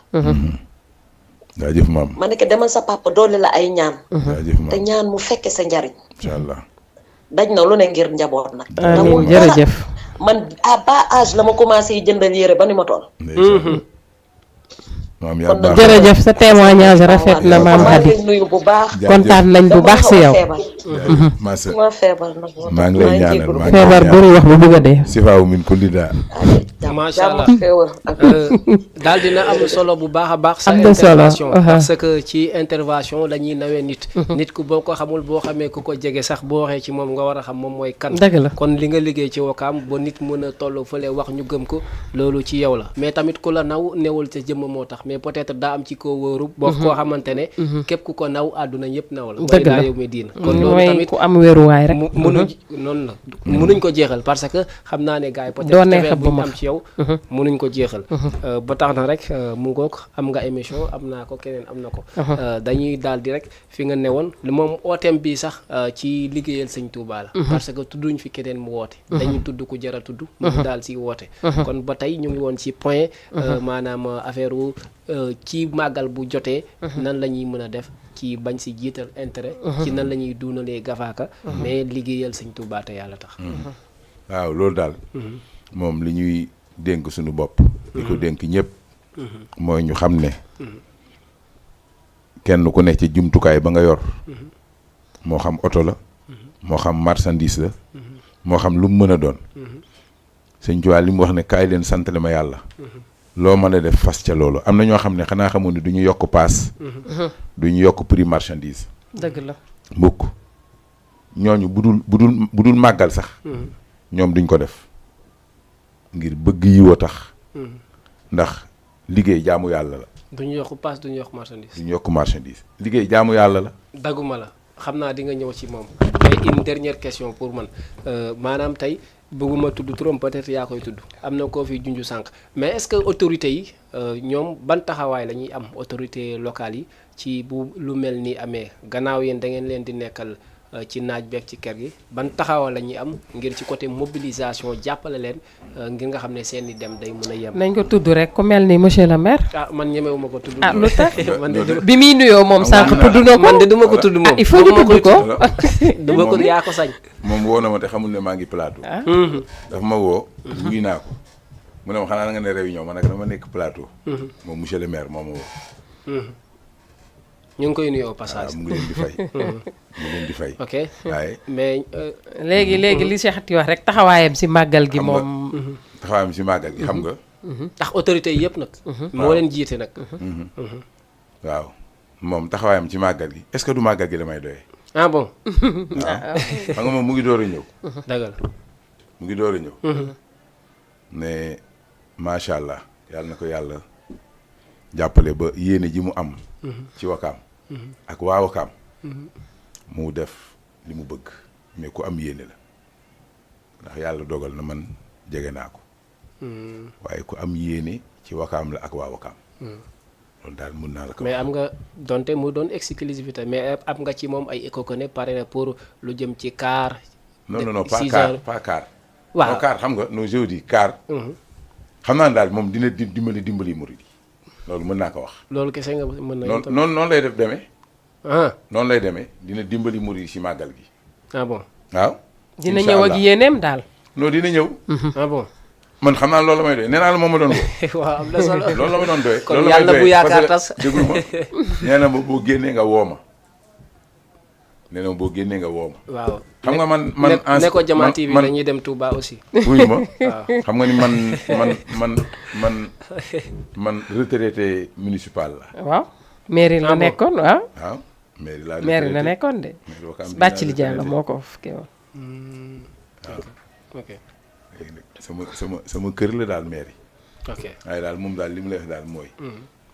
jaajëf maam ma ne ko demal sa papa doole la ay ñaan jaajëf maam te ñaan mu fekke sa njariñ incha allah daj na lu ne ngir njaboot nag amiin jërëjëf man à bas âge la ma commencé yi jëndal yére ba ni ma toll maam yaa baax jërëjëf sa témoignage rafet na maam Khady nuyu bu baax kontaan nañ bu baax si yow ma feebar nag maa ngi lay ñaanal maa ngi feebar buri wax bu bëgg a dee sifaawu min kulli daa macha allah daal dina am solo bu baax a baax sa am na solo intervention parce que ci intervention la ñuy nawee nit ku boo ko xamul boo xamee ku ko jege sax boo waxee ci moom nga war a xam moom mooy kan dëgg la kon li nga liggéey ci Wakaam ba nit mën a toll fële wax ñu gëm ko loolu ci yow la mais tamit ku la naw newul ca jëmm moo tax mais peut-être daa am ci koo wóoru boo koo xamante ne képp ku ko naw àdduna ñëpp naw la mooy daa yow mi diina kon loolu tamit ku am wéeruwaay rek munuñ noonu la munuñ ko jeexal parce que xam naa ne gars yi peut-être bu ñu am ci yow munuñ ko jeexal ba tax na rek mu ngoog am nga émission am naa ko keneen am na ko dañuy daal di rek fi nga newoon moom ooteem bi sax ci liggéeyal sëñ Touba la parce que tudduñ fi keneen mu woote dañuy tudd ku jara tudd mu daal si woote kon ba tey ñu ngi woon ci point maanaam affaire wu ci màggal bu jotee nan la ñuy mën a def ci bañ si jiital intérêt ci nan la ñuy duunalee gafaaka mais liggéeyal sëñ Touba te yàlla tax waaw loolu daal moom li ñuy dénk suñu bopp di ko dénk ñëpp mooy ñu xam ne kenn ku ne ci jumtukaay ba nga yor moo xam oto la moo xam marchandise la moo xam lu mu mën a doon sëñ Tuubaa li mu wax ne kaay leen santale ma yàlla loo mën a def fas ca loolu am na ñoo xam ne xanaa xamoon ne du ñu yokk paas du ñu yokk prix marchandise dëgg la mukk ñooñu bu dul màggal sax ñoom duñ ko def ngir bëgg yiwa tax ndax liggéey jaamu yàlla la duñu yokk paas duñu yokk marchandise duñu yokk marchandise liggéey jaamu yàlla la dagguma la xam naa di nga ñëw ci moom mais une dernière question pour man maanaam tey bëgguma tudd turam peut-être yaa koy tudd am na koo fi junju sànq mais est-ce que autorités yi ñoom ban taxawaay la ñuy am autorités locales yi ci bu lu mel ni amee gannaaw yéen da ngeen leen di nekkal ci naaj beeg ci kër gi ban taxawaay la ñuy am ngir ci côté mobilisation jàppale leen ngir nga xam ne seen i dem day mën a yem. nañ ko tudd rek ku mel ni monsieur le maire. ah man ñemewuma ko tudd. ah lu tax man de bi muy nuyoo moom sànq tudd na ko. man de duma ko tudd moom. il faut ñu tudd ko. duma ko yaa ko sañ. moom woo na ma te xamul ne maa ngi plateau. dafa ma woo. wuy naa ko mu ne ma xanaa nga ne réunion ma nag dama nekk plateau. moom monsieur le maire moo ma woo. ñu ngi koy nuyu au passage. mu ngi leen di fay. mu ngi leen di fay. ok waaye mais. léegi li Cheikh Ati wax rek taxawaayam si màggal gi moom. taxawaayam si màggal gi xam nga. ndax autorité yi yëpp nag. moo leen jiite nag. waaw moom taxawaayam ci màggal gi est-ce que du màggal gi damay doyee. ah bon. waaw xam nga moom mu ngi door a ñëw. dagal mu ngi door a ñëw. mais macha allah yàlla na ko yàlla jàppale ba yéene ji mu am. ci Wakaam. ak waa Wakaam. mu def li mu bëgg mais ku am yéene la ndax yàlla dogal na man jege naa ko. waaye ku am yéene ci Wakaam la ak waa Wakaam. loolu daal mun naa la ko. mais am nga donte mu doon exclusivité mais am nga ci moom ay écho que ne pare na pour lu jëm ci car. non pas car. waaw non car xam nga no je dis car. xam naa ne daal moom dina dimbali murid yi loolu mën naa ko wax. loolu kese nga mën na. noonu lay def demee. ah noonu lay demee dina dimbali murid yi ci màggal gi. ah bon. waaw. dina ñëw ak yéeneem daal. non dina ñëw. ah bon. man xam naa loolu la may doy nee naa la moom ma doon woo. waaw am na solo loolu la ma doon doy. kon yàlla bu yaakaar tas déglu ma nee na boo génnee nga woo ma nee na boo génnee nga woo ma. waaw xam nga man ne ko Jama TV dañuy dem Touba aussi. wuyu ma waaw xam nga ni man retraité municipal la. waaw mairie la nekkoon waaw. waaw mairie la nekkoon de. bàcc li Diallo moo ko fukkee woon. waaw ok. léegi nag sama kër la daal mairie. ok waaye daal moom daal li mu lay wax daal mooy.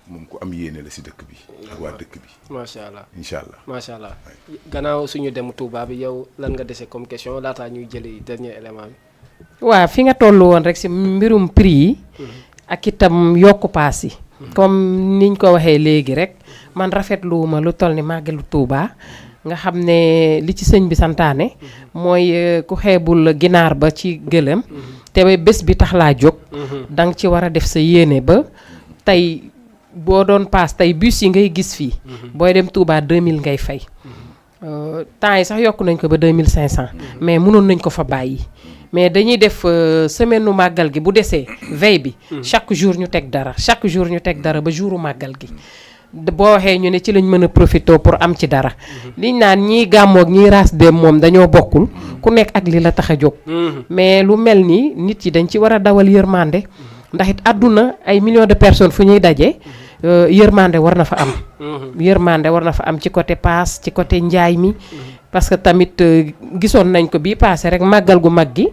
moom ku am yéene la si dëkk bi. ak waa dëkk bi. macha allah incha allah macha allah. gannaaw suñu dem Touba bi yow lan nga dese comme question laataa ñuy jëli dernier élément bi. waaw fi nga toll woon rek si mbirum prix yi. ak itam yokku paas yi. comme niñ ko waxee léegi rek man rafetluwuma lu toll ni màggalu Touba. nga xam ne li ci sëñ bi santaane. mooy ku xeebul ginaar ba ci gëlëm. te bés bi tax laa jóg. da nga ci war a def sa yéene ba tey. boo doon paas tey bus yi ngay gis fii. booy dem Touba 2000 ngay fay. temps yi sax yokk nañ ko ba 2500. mais mënoon nañ ko fa bàyyi. mais dañuy def semaine nu màggal gi bu desee veille bi. chaque jour ñu teg dara chaque jour ñu teg dara ba jouru màggal gi. boo waxee ñu ne ci lañ mën a profité pour am ci dara. liñ naan ñii gàmmoog ñii raas dem moom dañoo bokkul. ku nekk ak li la tax a jóg. mais lu mel ni nit yi dañ ci war a dawal yërmande. ndax it àdduna ay millions de personnes fu ñuy daje. yërmande war na fa am. yërmande war na fa am ci côté paas ci côté njaay mi. parce que tamit gisoon nañ ko bii paase rek màggal gu mag gi.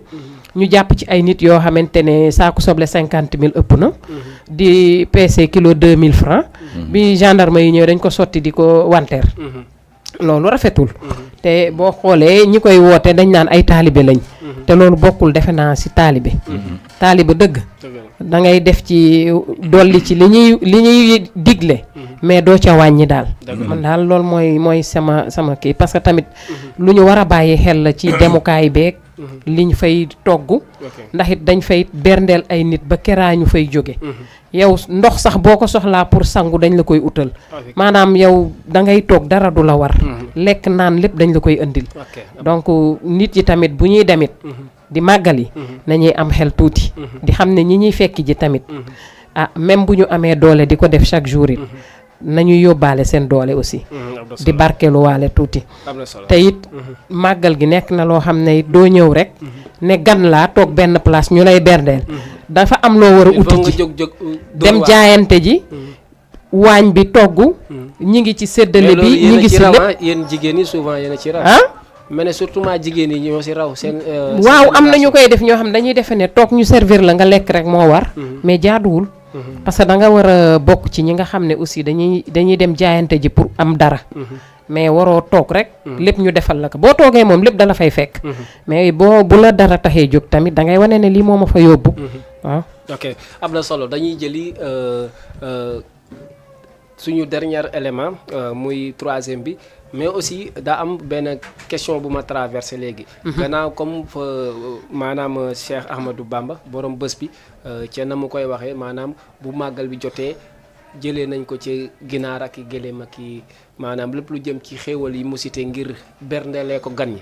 ñu jàpp ci ay nit yoo xamante ne saaku soble 50 000 ëpp na. di peese kilo 2000 francs bi gendarme yi ñëw dañ ko sotti di ko wanteer. loolu rafetul. te boo xoolee ñi koy woote dañ naan ay taalibe lañ. te loolu bokkul defe naa si taalibe. taalibe dëgg. da ngay def ci dolli ci li ñuy digle. mais doo ca wàññi daal. man daal loolu mooy sama kii parce que tamit lu ñu war a bàyyi xel la ci demukaay beeg. liñ fay togg. ndax it dañ fay berndeel ay nit ba keraa ñu fay jóge. yow ndox sax boo ko soxlaa pour sangu dañ la koy utal. maanaam yow da ngay toog dara du la war. lekk naan lépp dañ la koy indil. donc nit yi tamit bu ñuy demit di màggali. nañuy am xel tuuti. di xam ne ñi ñuy fekk ji tamit. ah même bu ñu amee doole di ko def chaque jour it. nañu yóbbaale seen doole aussi. di barkeeluwaale tuuti. te it màggal gi nekk na loo xam ne doo ñëw rek. ne gan laa toog benn place ñu lay berndeel. dafa am loo war a uti ji dem jaayante ji. waañ bi togg. ñi ngi ci séddale bi ñi ngi si lépp yéen jigéen ñi souvent yéen a ci raw. mais ne surtout maa jigéen yi ñoo si raw seen. waaw am na ñu koy def ñoo xam dañuy defe ne toog ñu servir la nga lekk rek moo war. mais jaaduwul. parce que da nga war a bokk ci ñi nga xam ne aussi dañuy dem jaayante ji pour am dara. mais waroo toog rek. lépp ñu defal la ko boo toogee moom lépp dala fay fekk. mais bu la dara taxee jóg tamit da ngay wane ne lii moo ma fa yóbbu. waaw. ok am na solo dañuy jëli suñu dernier élément muy troisième bi. mais aussi daa am benn question bu ma traversé léegi. gannaaw comme fa maanaam Cheikh Ahmadou Bamba borom bés bi ca na mu koy waxee maanaam bu màggal bi jotee jëlee nañ ko ci ginaar ak i gëléem ak i maanaam lépp lu jëm ci xéewal yi mu cité ngir berndelee ko gan ñi.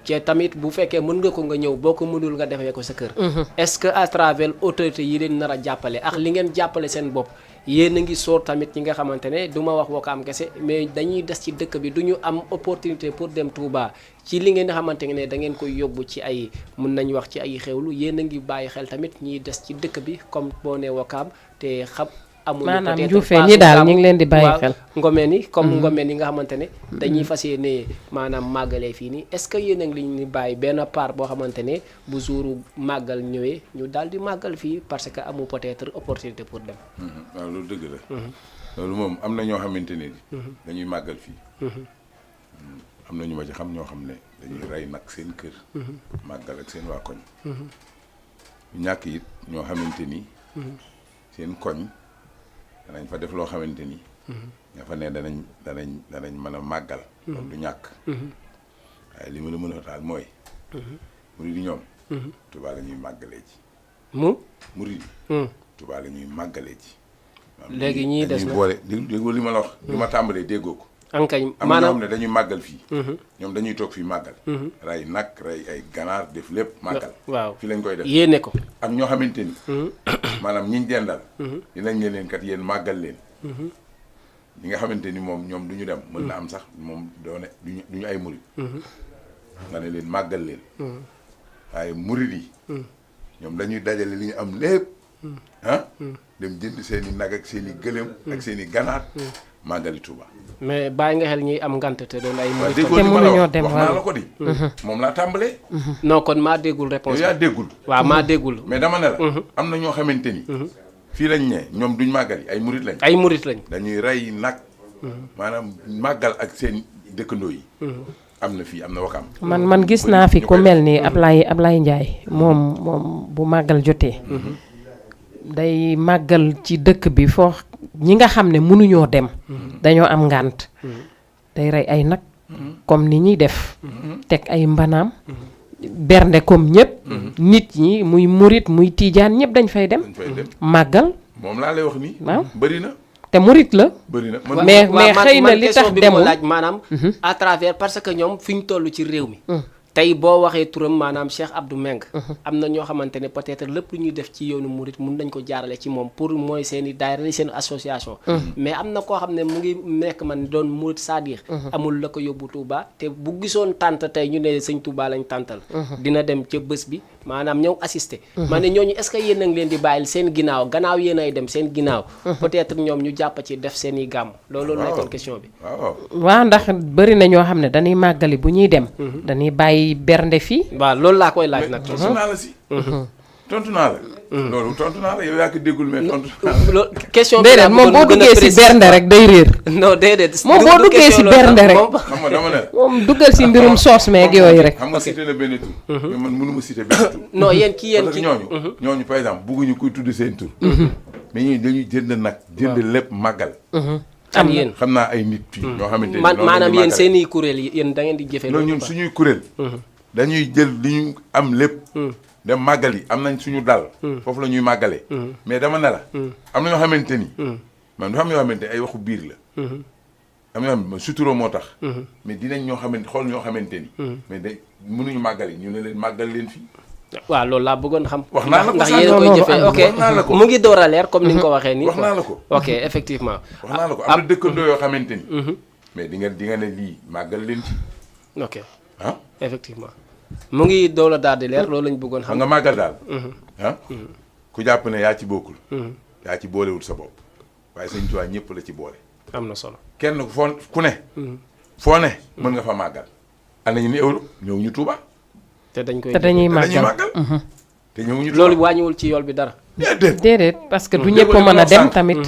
ca tamit bu fekkee mën nga ko nga ñëw boo ko mënul nga defee ko sa kër. est-ce que à travers autorité yi leen nar a jàppale ak li ngeen jàppale seen bopp yéen a ngi sóor tamit ñi nga xamante ne du ma wax Wakaam kese mais dañuy des ci dëkk bi du ñu am opportunité pour dem Touba ci li ngeen xamante ne da ngeen koy yóbbu ci ay mun nañu wax ci ay xewlu yéen a ngi bàyyi xel tamit ñiy des ci dëkk bi comme boo nee Wakaam te xam amuñu maanaam peut-être Juufee ñi daal ñu ngi leen di bàyyi waaw, xel. ngomeen yi comme ngomeen yi nga xamante ne dañuy fas yéene maanaam màggalee fii nii est-ce que yéen a ngi leen di bàyyi benn part boo xamante ne bu jouru màggal ñëwee ñu daal di màggal fii parce que amu peut-être opportunité pour dem. waaw loolu dëgg la. loolu moom am na ñoo xamante ne dañuy màggal fii. am na ñu ma ci xam ñoo xam ne dañuy rey nag seen kër. màggal ak seen waa koñ. ñàkk it ñoo xamante ni. seen koñ danañ fa def loo xamante ni. nga fa ne danañ mën a màggal. loolu du ñàkk. waaye li ma la mën a taal mooy. murid yi ñoom. Tuubaa la ñuy màggalee ci. murid yi. Tuubaa la ñuy màggalee ci. léegi ñii des na dañuy boole déggoo li ma la wax. li ma tàmbalee déggoo ko. ankay am na ñoo xam ne dañuy màggal fii. ñoom dañuy toog fii màggal. rey nag rey ay ganaar def lépp màggal. waaw fii lañ koy def yéene ko. ak ñoo xamante ni. maanaam ñiñ dendal. dinañ leen kat yéen màggal leen. ñi nga xamante ni moom ñoom du ñu dem. mën na am sax moom doone du ñu ay murid. nga ne leen màggal leen. waaye murid yi. ñoom dañuy dajale li ñu am lépp. dem jënd seen i nag ak seen i gëlëm. ak seen i ganaar. màggali Tuuba. mais bàyyi nga xel ñuy am ngant te doon ay. waaw murid déggoo te li ma la mënuñoo wax dem wax naa la ko di. moom laa tàmbalee. non kon maa déggul réponse yow yaa déggul. waaw maa déggul. mais dama ne la. am na ñoo xamante ni. fii lañ ne ñoom duñ màggal yi ay murid lañ. ay murid lañ. dañuy rey nag. maanaam màggal ak seen dëkkandoo yi. am na fii am na Wakaam. man gis naa fi ku mel ni Ablaye Ndiaye moom bu màggal jotee. day màggal ci dëkk bi foo ñi nga xam ne mënuñoo dem. dañoo am ngànt. day rey ay nag. comme ni ñuy def. teg ay mbanaam. bernde comme ñëpp. nit ñi muy murit muy tiijaan ñëpp dañ fay dem. màggal. moom laa lay wax nii. waaw bëri na. te murit la. bëri na mais xëy na li tax demul laaj maanaam. à travers parce que ñoom fi ñu toll ci réew mi. tey boo waxee turam maanaam Cheikh Abdou Meng. am na ñoo xamante ne peut-être lépp lu ñuy def ci yoonu murit mun nañ ko jaarale ci moom pour mooy seen i daayira seen association. mais am na koo xam ne mu ngi nekk man doon murit c'est-à-dire amul la ko yóbbu Touba te bu gisoon tànt tey ñu ne sëñ Touba lañ tàntal. dina dem ca bés bi maanaam ñëw assister. ma ne ñooñu est-ce que yéen a ngi leen di bàyyil seen ginnaaw gannaaw yéen ay dem seen ginnaaw. peut-être ñoom ñu jàpp ci def seen i gàmm. loolu nekkoon question bi. waaw ndax bëri na ñoo xam ne dañuy màggali bu ñuy dem. dañuy bàyyi bernde fii. waaw loolu laa koy laaj nag. tontu naa la si. tontu naa la. loolu tontu naa la yow yaa ko déggul mais tontu naa la. loolu question bi déedéet moom boo duggee si bernde rek day réer. non déedéet. moom boo duggee si bernde rek. xam nga dama ne la. moom duggal si mbirum soos meeg yooyu rek. xam nga cité na benn tur. mais man mënu ma cité benn tur. non yéen ki parce que ñooñu par exemple bugguñu kuy tudd seen tur. mais ñooñu dañuy jënd nag jënd lépp màggal. am yéen xam naa ay nit fii ñoo xamante ni maanaam yéen seen i kuréel yi yéen da ngeen di jëfee loolu ñun suñuy kuréel dañuy jël li ñu am lépp dem màggal yi am nañ suñu dal foofu la ñuy màggalee mais dama ne la am na ñoo xamante ni man du xam ñoo xamante ay waxu biir la am na ñoo xam ne suturoo moo tax mais dinañ ñoo xamante xool ñoo xamante ni mais day mënuñu màggal yi ñu ne leen màggal leen fii waaw loolu laa bëggoon xam. wax naa la ko ndax yéen a koy jëfee ok mu ngi door a leer comme ni nga ko waxee nii. wax naa la ko ok effectivement. wax naa la ko am na dëkkandoo yoo xamante ni. mais di nga ne lii màggal leen ci. ok effectivement mu ngi door a daal di leer loolu lañ bëggoon xam. nga màggal daal. ku jàpp ne yaa ci bokkul. yaa ci boolewul sa bopp waaye Sëñ Tuubaa ñëpp la ci boole. am na solo kenn ku ne. foo ne mën nga fa màggal. am nañu ni Europe ñëw ñu Tuuba. te dañuy màggal te ñëwuñu loolu wàññiwul ci yool bi dara. déedéet parce que du ñëpp mën a dem tamit.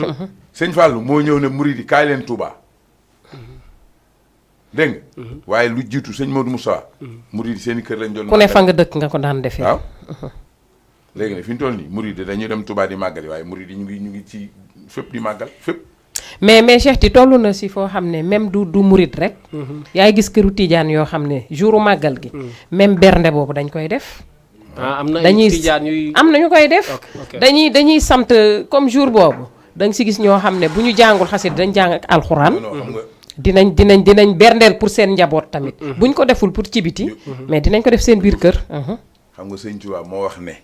sëñ Fallou moo ñëw ne murid yi kaay leen Touba. dégg nga. waaye lu jiitu sëñ Modou Moussa. murid yi seen i kër lañ doon. ku ne fa nga dëkk nga ko daan defee. waaw léegi nag fi ñu toll nii murid yi dañuy dem Touba di màggali waaye murid yi ñu ngi ci fépp di màggal fépp. mais Cheikh ti toll na si foo xam ne même du murit rek. yaay gis këru tijaan yoo xam ne jouru màggal gi. même bernde boobu dañ koy def. am na ay tijaan yuy am na ñu koy def. dañuy sant comme jour boobu da nga si gis ñoo xam ne bu ñu jàngul xasit dañ jàng ak alxuraan. dinañ berndeel pour seen njaboot tamit. buñ ko deful pour ci biti. mais dinañ ko def seen biir kër. xam nga sëñ Tuubaa moo wax ne.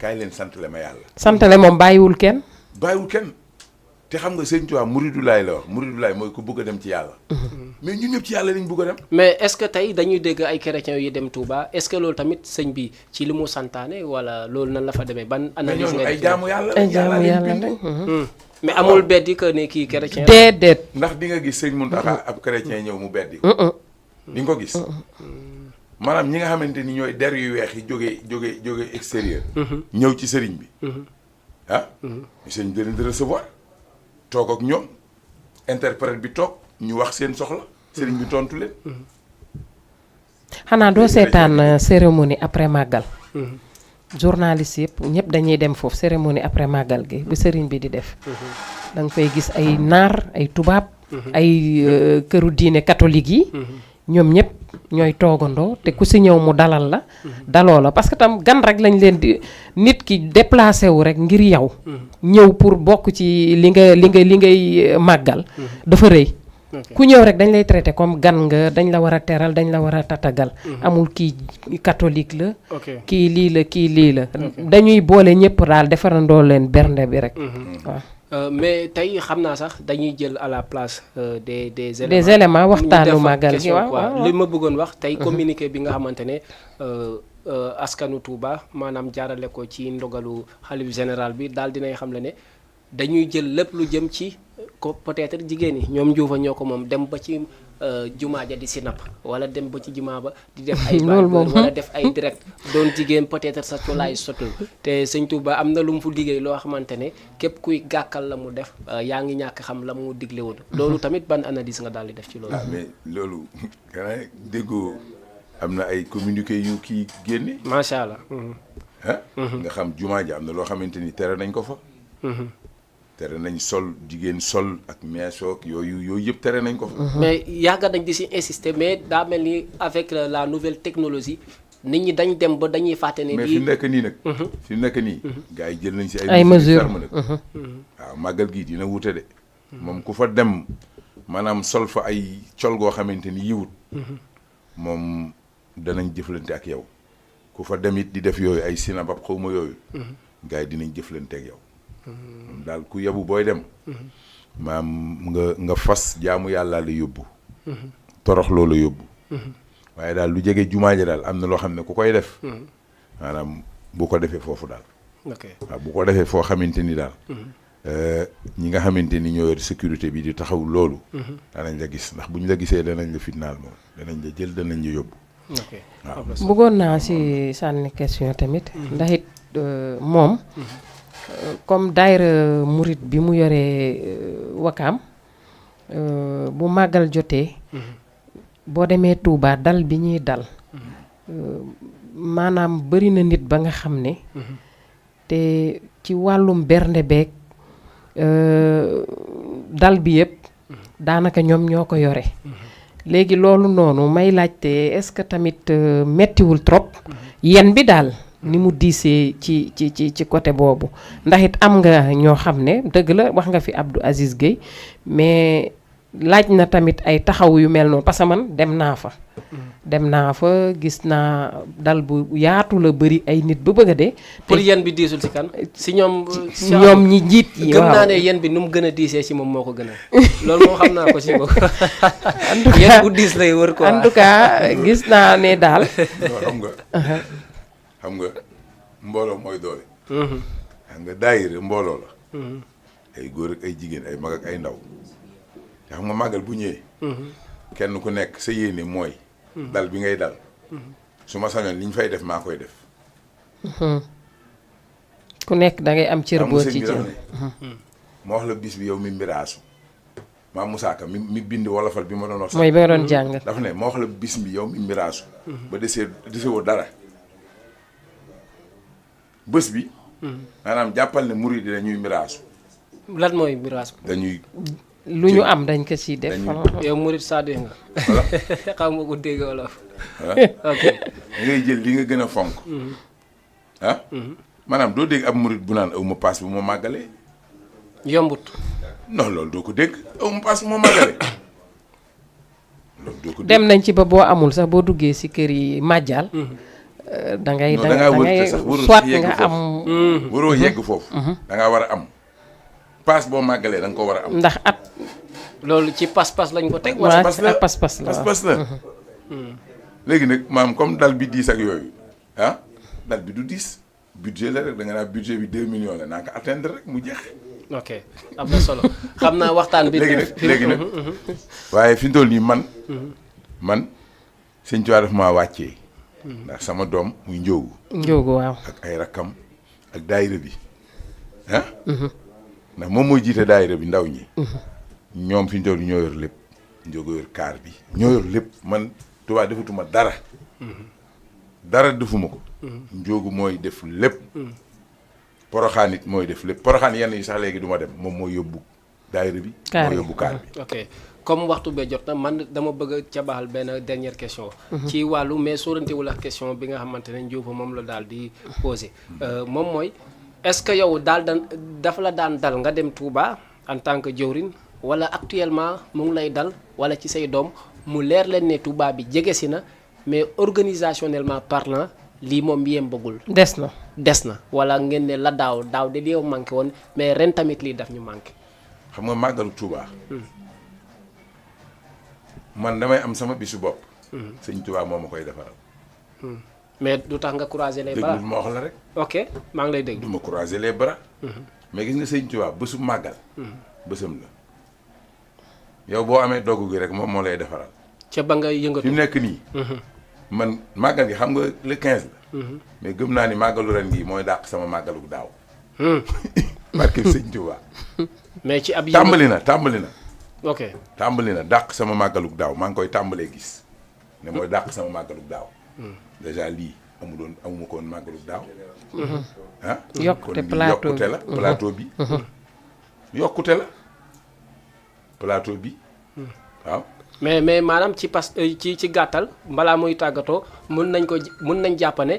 kaay leen santale ma yàlla. santale moom bàyyiwul kenn. bàyyiwul kenn. te xam nga sëñ Tuubaa muridulaay la wax muridulaay mooy ku bëgg a dem ci yàlla. mais ñun ñëpp ci yàlla lañ bëgg a dem. mais est-ce que tey dañuy dégg ay chrétiens yi dem Touba est-ce que loolu tamit sëñ bi ci li mu santaane wala loolu nan la fa demee ban analyse nga ay jaamu yàlla ay jaamu yàlla lañ lañ. mais amul beddi que ne kii chrétien déedéet. ndax di nga gis sëñ Muntaxa ab chrétien ñëw mu beddi di nga ko gis. maanaam ñi nga xamante ni ñooy der yu weex yi jóge extérieur. ñëw ci sëriñ bi. sëriñ bi leen di recevoir. toog ak ñoom interprète bi toog ñu wax seen soxla sëriñ bi tontu leen. xanaa doo seetaan cérémonie après màggal. journaliste yëpp ñëpp dañuy dem foofu cérémonie après màggal gi bu sëriñ bi di def. da nga fay gis ay naar ay tubaab. ay këru diine catholique yi. ñoom ñëpp ñooy toogandoo te ku si ñëw mu dalal la. daloo la parce que tam gan rek lañ leen di nit ki déplacé wu rek ngir yow. ñëw pour bokk ci li ngay màggal. dafa rëy. ku ñëw rek dañ lay traité comme gan nga dañ la war a teral dañ la war a tatagal. amul kii catholique la. kii lii la dañuy boole ñëpp daal defarandoo leen bernde bi rek. waaw. mais tey xam naa sax dañuy jël à la place des éléments waxtaanu màggal gi waaw li ma bëggoon wax tey communiqué bi nga xamante ne askanu Touba maanaam jaarale ko ci ndogalu xalif général bi daal dinay xam le ne dañuy jël lépp lu jëm ci ko peut-être jigéen ñi ñoom njuufa ñoo ko moom dem ba ci jumaa ja di sinap wala dem ba ci jumaa ba di def ay wala def ay direct doon jigéen peut-être sa colaay sotul te sëñ Touba am na lu mu fu liggéey loo xamante ne képp kuy gàkkal la mu def yaa ngi ñàkk xam la mu digle woon loolu tamit ban analyse nga daal di def ci loolu. mais loolu xanaa déggoo am na ay communiqué yu kii génne. macha allah. nga xam jumaa ja am na loo xamante ni tere nañ ko fa. tere nañ sol jigéen sol ak meesoog yooyu yëpp tere nañ ko fa. mais yàgg nañ di si insister mais daa mel ni avec la nouvelle technologie nit ñi dañ dem ba dañuy fàtte ne. mais fi nekk nii nag. fi nekk nii. gars yi jël nañ si ay mesures nag. waaw màggal gii dina wute de. moom ku fa dem maanaam sol fa ay col goo xamante ni yiwut. moom danañ jëflante ak yow. ku fa dem it di def yooyu ay sinabab xaw ma yooyu. gars yi dinañ jëflante ak yow. daal ku yebu booy dem. maam nga fas jaamu yàlla la yóbbu. torox loola yóbbu. waaye daal lu jege jumaa ja daal am na loo xam ne ku koy def. maanaam bu ko defee foofu daal. waaw bu ko defee foo xamante ni daal. ñi nga xamante ni ñoo yor sécurité bi di taxaw loolu. danañ la gis ndax bu ñu la gisee danañ la fitnaal moom danañ la jël danañ la yóbbu. waaw bëggoon naa si sànni question tamit. ndax it moom. comme daayira murit bi mu yoree Wakaam bu màggal jotee. boo demee Touba dal bi ñuy dal. maanaam bari na nit ba nga xam ne. te ci wàllum bernde beeg dal bi yëpp. daanaka ñoom ñoo ko yore. léegi loolu noonu may laajte est-ce que tamit mettiwul trop. yen bi daal. ni mu diisee ci côté boobu ndax it am nga ñoo xam ne dëgg la wax nga fi Abdou Aziz Gueye mais laaj na tamit ay taxaw yu mel noonu parce que man dem naa fa gis naa dal bu yaatu la bëri ay nit ba bëgg a dee. pour yen bi diisul si kan si ñoom. ñi njiit yi waaw gëm naa ne yen bi nu mu gën a diisee si moom moo ko gën a loolu moo xam naa ko si moom. yen bu diis lay wër quoi en tout cas gis naa ne daal. xam nga mbooloo mooy doole. xam nga daayira mbooloo la. ay góor ak ay jigéen ay mag ak ay ndaw. te xam nga màggal bu ñëwee. kenn ku nekk sa yéene mooy. dal bi ngay dal. su ma sañoon li ñu fay def maa koy def. ku nekk da ngay am cër boo ci jël. ma wax la bis bi yow mi mbiraasu. maa Moussa Ka mi bind wolofal bi ma doon wax. mooy bi nga doon jàng. dafa ne ma wax la bis bi yow mi mbiraasu. ba desewoo dara. bés bi. maanaam jàppal ne murid yi dañuy miraasu. lan mooy miraasu. dañuy. lu ñu am dañ ko siy def. yow murid saa dégg nga. voilà xam nga ko dégg wolof. ok da ngay jël li nga gën a fonk. maanaam doo dégg ab murid bu naan aw ma paas bu ma màggalee. yombut. non loolu doo ko dégg aw ma paas bu ma màggalee. loolu doo ko dégg dem nañ ci ba boo amul sax boo duggee si kër yi màjjal. da ngay wër sax soit nga am. waroo yegg foofu. da ngaa war a am paas boo màggalee da nga ko war a am. ndax at. loolu ci pas-pas lañ ko teg. waaw pas-pas la pas-pas la pas-pas la. léegi nag maam comme dal bi diis ak yooyu ah dal bi du diis budget la rek da nga naa budget bi 2 millions la naa ko atteindre rek mu jeex. ok am na solo xam naa waxtaan bi. léegi nag waaye fi mu toll nii man sëñ Tuubaa daf maa wàccee. ndax sama doom muy njóogu waaw. ak ay rakkam ak daayira bi ah. ndax moom mooy jiite daayira bi ndaw ñi. ñoom fi ñu toll ñoo yor lépp njóogu yor kaar bi ñoo yor lépp man Tuubaa defatuma dara. dara defuma ko. njóogu mooy def lépp. poroxaan it mooy def lépp poroxaan yenn yi sax léegi du ma dem moom mooy yóbbu daayira bi. kaar mooy yóbbu kaar bi. ok comme waxtu bee jot na man dama bëgg a cabaxal benn dernière question. ci wàllu mais sóorantewul ak question bi nga xamante ne Ndiouba moom la daal di posé. moom mooy est-ce que yow dafa la daan dal nga dem Touba en tant que jëwrin wala actuellement mu ngi lay dal wala ci say doom mu leer leen ne Touba bi jege si na mais organisationnellement parlant lii moom yéem bëggul. des na wala ngeen ne la daaw de lii manqué woon mais ren tamit lii daf ñu manqué. xam nga màggalu Touba. man damay am sama bisu bopp. sëñ Touba moo ma koy defaral. mais du tax nga croiser les bras déglul ma wax la rek. ok maa ngi lay dégg. du ma croiser les bras. mais gis nga sëñ Touba bésu màggal. bésam la yow boo amee dogg gi rek moom moo lay defaral. ca ba nga yëngatu fi mu nekk nii. man màggal gi xam nga le 15 la. mais gëm naa ni màggalu ren gii mooy dàq sama màggalu daaw. barke sëñ Touba. mais ci ab tàmbali na. ok tàmbali na dàq sama màggalug daaw maa ngi koy tàmbalee gis ne mooy dàq sama màggalug daaw. déjà lii amuma ko woon màggalug daaw. ah yokkute plateau bi yokkute la plateau bi waaw. mais maanaam ci gàttal balaa muy tàggatoo mun nañ jàpp ne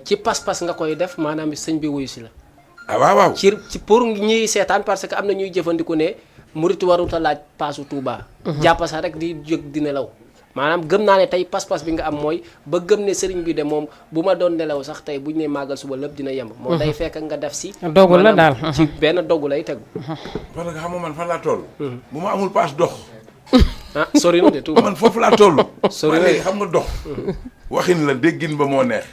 ci pas-pas nga koy def maanaam sëñ bi wuyu si la. ah waaw. ci pour ñiy seetaan parce que am na ñuy jëfandiku ne. murit warut a laaj paasu Touba. jàpp sax rek di jóg di nelaw maanaam gëm naa ne tey pas-pas bi nga am mooy ba gëm ne sëriñ bi de moom bu ma doon nelaw sax tey buñ ne màggal suba lépp dina yemb. moo day fekk nga def si. dogu la daal ci benn dogu lay tegu. parce que xam nga man fan laa toll. bu ma amul paas dox. ah sori na de Touba man foofu laa toll. sori na léegi xam nga dox. waxin la déggin ba moo neex.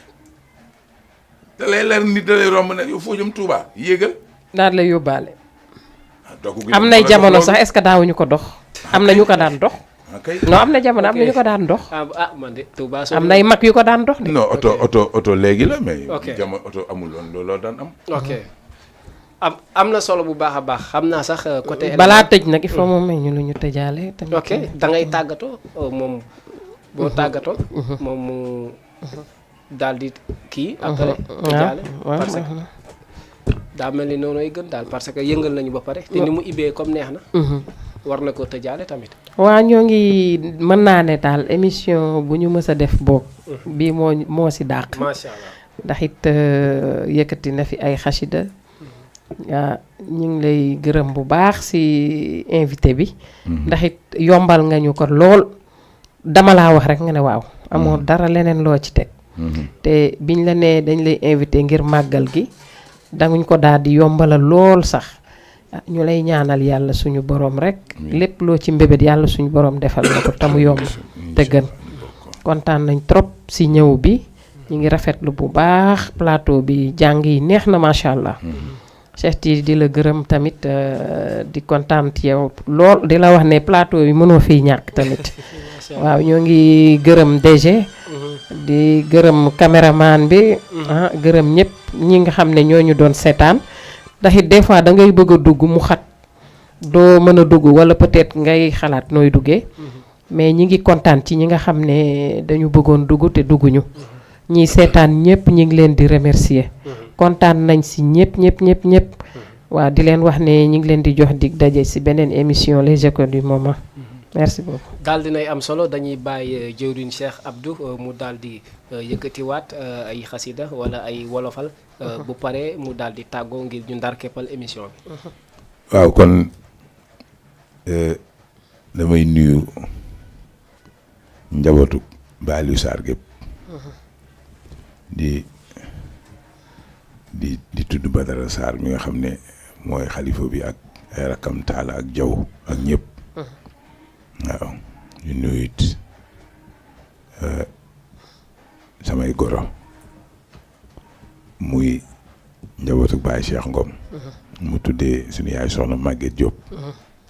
te lay leer nit da lay romb ne yow foo jëm Touba yéegal. daal lay yóbbaale. dogu am nay jamono sax est-ce que daawuñu ko dox. am na ñu ko daan dox. non am na jamono am na ñu ko daan dox. man de Touba am nay mag yu ko daan dox de. non oto léegi la mais. jamono oto amul woon looloo daan am. ok am na solo bu baax a baax xam naa sax côté. balaa tëj nag il faut moom may ñu lu ñu tëjaale. tamit ok da ngay tàggatoo moom boo tàggatoo. moom mu daal di kii. après tëjaale parce que daa mel ni noonu gën daal parce que yëngal nañu ba pare. te ni mu ibbee comme neex na. war na ko tëjaale tamit. waa ñoo ngi mën naa ne daal émission bu ñu mës a def boog. bii moo si dàq. macha allah ndax it yëkkati na fi ay xasida ñu ngi lay gërëm bu baax si invité bi. ndax it yombal nga ñu ko lool. dama laa wax rek nga ne waaw. amoo dara leneen loo ci teg. te biñ la nee dañ lay invité ngir màggal gi. danguñ ko daal di yombalal lool sax ñu lay ñaanal yàlla suñu borom rek lépp loo ci mbébét yàlla suñu borom defal na ko tamu yomb te gën kontaan nañ trop si ñëw bi ñu ngi rafetlu bu baax plateau bi jàng yi neex na macha allah. Cheikh Tidiane di la gërëm tamit di kontaan ci yow lool di la wax ne plateau bi mënoo fiy ñàkk tamit waaw ñoo ngi gërëm DG di gërëm caméraman bi gërëm ñëpp ñi nga xam ne ñoo ñu doon seetaan ndax it des fois da ngay bëgg a dugg mu xat doo mën a dugg wala peut-être ngay xalaat nooy duggee mais ñi ngi kontaan ci ñi nga xam ne dañu bëggoon dugg te dugguñu ñiy seetaan ñëpp ñi ngi leen di remercier kontaan nañ si ñëpp waaw di leen wax ne ñi ngi leen di jox dig daje si beneen émission les écoles du moment merci beaucoup. daal dinay am solo dañuy bàyyi jëwriñ Cheikh Abdou mu daal di yëkkatiwaat ay xasida wala ay wolofal bu paree mu daal di tàggoo ngir ñu ndar keppal émission bi. waaw kon damay nuyu njabootu Ba Aliou Sarr gépp di tudd Badara Sarr mi nga xam ne mooy xalifa bi ak ay rakam Taala ak Jaw ak ñëpp waaw ñu nuyu it samay goro muy njabootu Baye Cheikh Ngom mu tuddee suñu yaay soxna Maguette Diop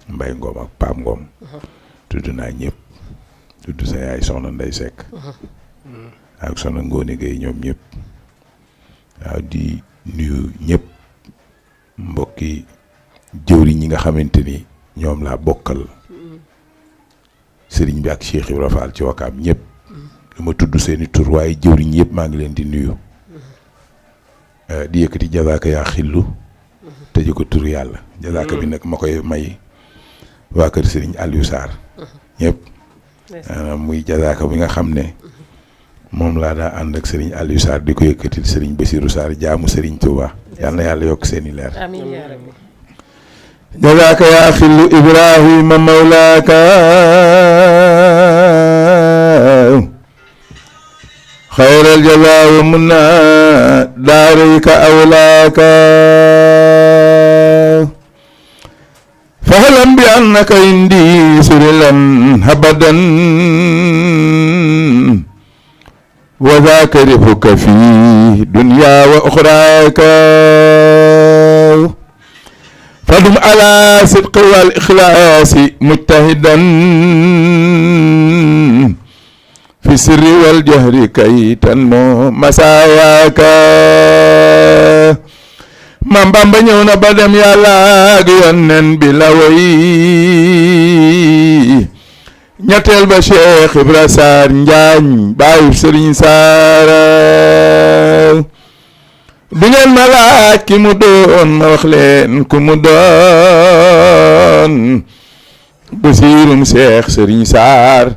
Mbay Ngom ak Pape Ngom tudd naa ñëpp tudd sa yaay soxna Ndey Seck ak soxna Ngóone Gueye ñoom ñëpp waaw di nuyu ñëpp mbokki jëwriñ ñi nga xamante ni ñoom laa bokkal sëriñ bi ak Cheikh Ibra Fall ci Wakaam ñëpp lu ma tudd seeni tur waaye jëwriñ yëpp maa ngi leen di nuyu di yëkkati jazaaka yaa xillu tëje ko tur yàlla jazaaka bi nag ma koy may waa kër sëriñ Aliou Sarr ñëpp muy jazaaka bi nga xam ne moom laa daa ànd ak sëriñ Aliou Sarr di ko yëkkatil sëriñ Bassirou Sarr jaamu sëriñ Touba yal na yàlla yokk seeni leer amiin yaa rabbi jazaaka yaa xillu Ibrahima mawlaaka xayral jazaa wa munna daarayka awlaaka fahlam bi annaka indi surilan abadan wa zaaka rifuka fi dunya wa uxraaka fadum ala sidqi wal ixlaasi mujtahidan fi sirri wal jahri kay tan moo masaayaaka Maam Bamba ñëw na ba dem yàlla ak yonnen bi la woy ñetteel ba Cheikh Ibra Sarr Njaañ baayu Sëriñ Saara du ngeen ma laaj ki mu doon ma wax leen ku mu doon Basiirum Cheikh Sëriñ Saar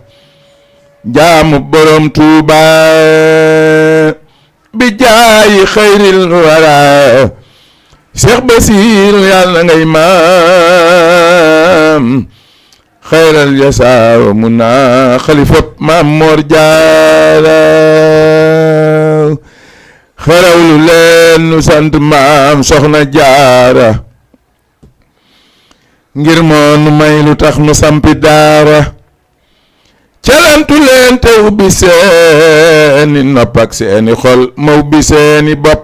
jaamu borom Tuuba bi jaayi xayril wara Cheikh Basiiru yàlla ngay maam xayral jasaaw mun naa xalifab Maam Moor Jaara xarawlu leen nu sant maam Soxna Jaara ngir moo nu may lu tax nu sampi daara calantu leen te ubbi seeni nopp ak seeni xol ma ubbi seeni bopp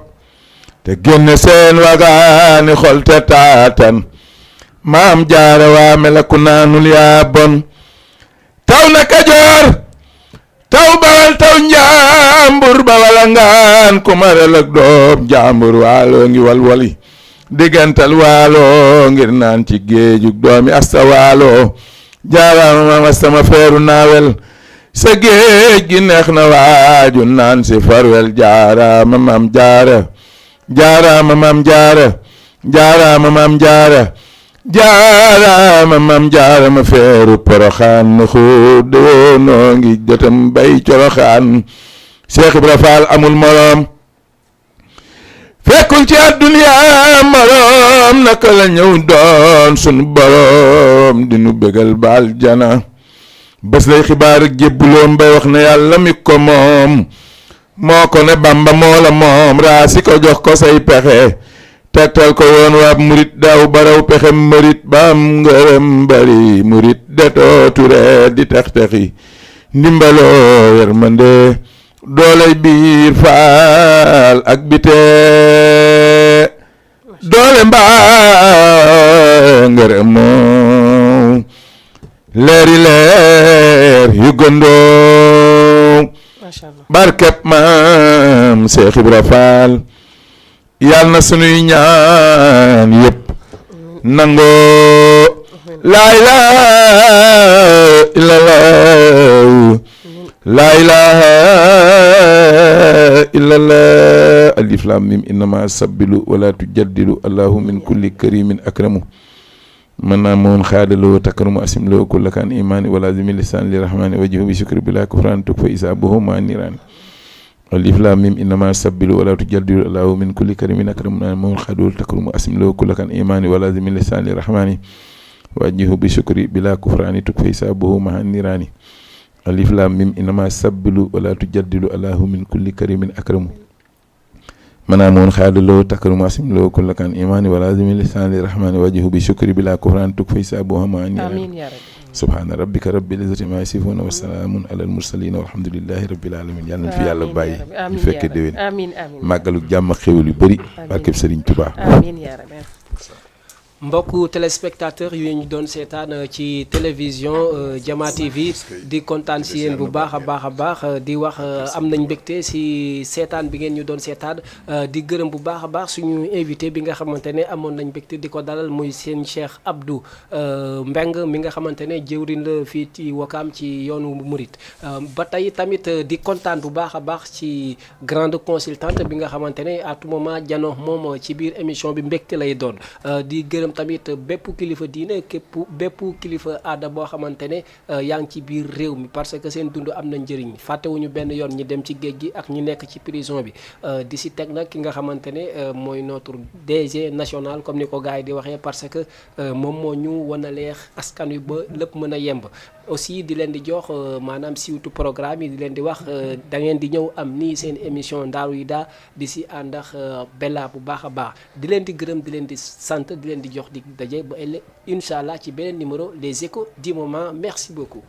te génne seen wagaani xol te taatan Maam Jaara waa melaku naanul yaa bon taw na Kajoor taw Bawal taw Njaambur Bawal a ngaan ku maral ak doom Njaambur waalo ngi walwali diggantal waalo ngir naan ci géejug doomi asta waalo jaaraama maam asta ma feeru naawel sa géej gi neex na waaju naan si farwel jaaraama Maam Jaara jaaraama Maam Jaara jaaraama Maam Jaara jaaraama Maam Jaara ma feeru Poroxaan na xuud noo ngi jotam bay Coroxaan Cheikh Ibra Fall amul moroom fekkul ci àdduna moroom naka la ñëw doon sunu boroom di nu bégal baal jana bés lay xibaar ak jébbuloom bay wax na yàlla mi ko moom moo ko ne Bamba moo la moom raasi ko jox ko say pexe tegtal ko woon waab murit daaw baraw pexe mërit ba am ngërëm bari murit detoo ture di tex-texi ndimbaloo yërmande dooley biir faal ak bite doole mbaa ngërëm moo leeri leer yu gëndoo barkeb maam Cheikh Ibra Fall yal na sunuy ñaan yëpp nangoo laa ilaaha illallah laa ilaaha illallah alif lam mim innama sabbilu wala tujaddilu allahu min kulli karimin akramu man naa moon xaadaloo takaramu asimloo kulla kan imani wala zimi lisan li rahmani wajihu bi shukri bila kufran tuk fa isabuhu ma nirani alif lam mim innama sabbilu wala tujaddilu allahu min kulli karimin akramu man naa moon xaadaloo takaramu asimloo kulla kan imani wala zimi lisan li rahmani wajihu bi shukri bila kufran tuk fa isabuhu ma nirani alif lam mim innama sabbilu wala tujaddilu allahu min kulli karimin akramu manaamoon xaadu loo takkaru maasim loo kulla kan imaani wala azimi lisaani rahmaani wajhu bi shukri bila kufraan tuk fay saabu hamaani amiin yaa rabbi. subhaana rabbika rabbil izzati maa yasifuuna wa salaamun alal mursaliin walhamdulillahi rabbil aalamiin yàlla na fi yàlla bàyyi ñu fekke déwén amiin amiin màggalu jàmm xéwal yu bëri barkeb Sëriñ Tuubaa. amiin yaa rabbi. mbokku téléspectateur yu ñu doon seetaan ci télévision Jama TV di kontaan si yéen bu baax a baax di wax am nañ mbégte si seetaan bi ngeen ñu doon seetaan di gërëm bu baax a baax suñu invité bi nga xamante ne amoon nañ mbégte di ko dalal muy seen Cheikh Abdou Mbeng mi nga xamante ne jëwriñ la fii ci Wakaam ci yoonu Murit ba tey tamit di kontaan bu baax a baax ci grande consultante bi nga xamante ne à tout moment jano moom ci biir émission bi mbégte lay doon di gërëm tamit bépp kilifa diine bépp kilifa aada boo xamante ne yaa ngi ci biir réew mi parce que seen dund am na njëriñ fàttewuñu benn yoon ñi dem ci géej gi ak ñi nekk ci prison bi di si teg nag ki nga xamante ne mooy notre DG national comme ni ko gars yi di waxee parce que moom moo ñu wan a leex askan wi ba lépp mën a yemb aussi di leen di jox maanaam siiwtu programme yi di leen di wax da ngeen di ñëw am nii seen émission Ndaaru yi daa di si ànd ak Bella bu baax a baax di leen di gërëm di leen di sant di leen di jox di daje ba ëllëg incha allah ci beneen numéro les échos du moment merci beaucoup.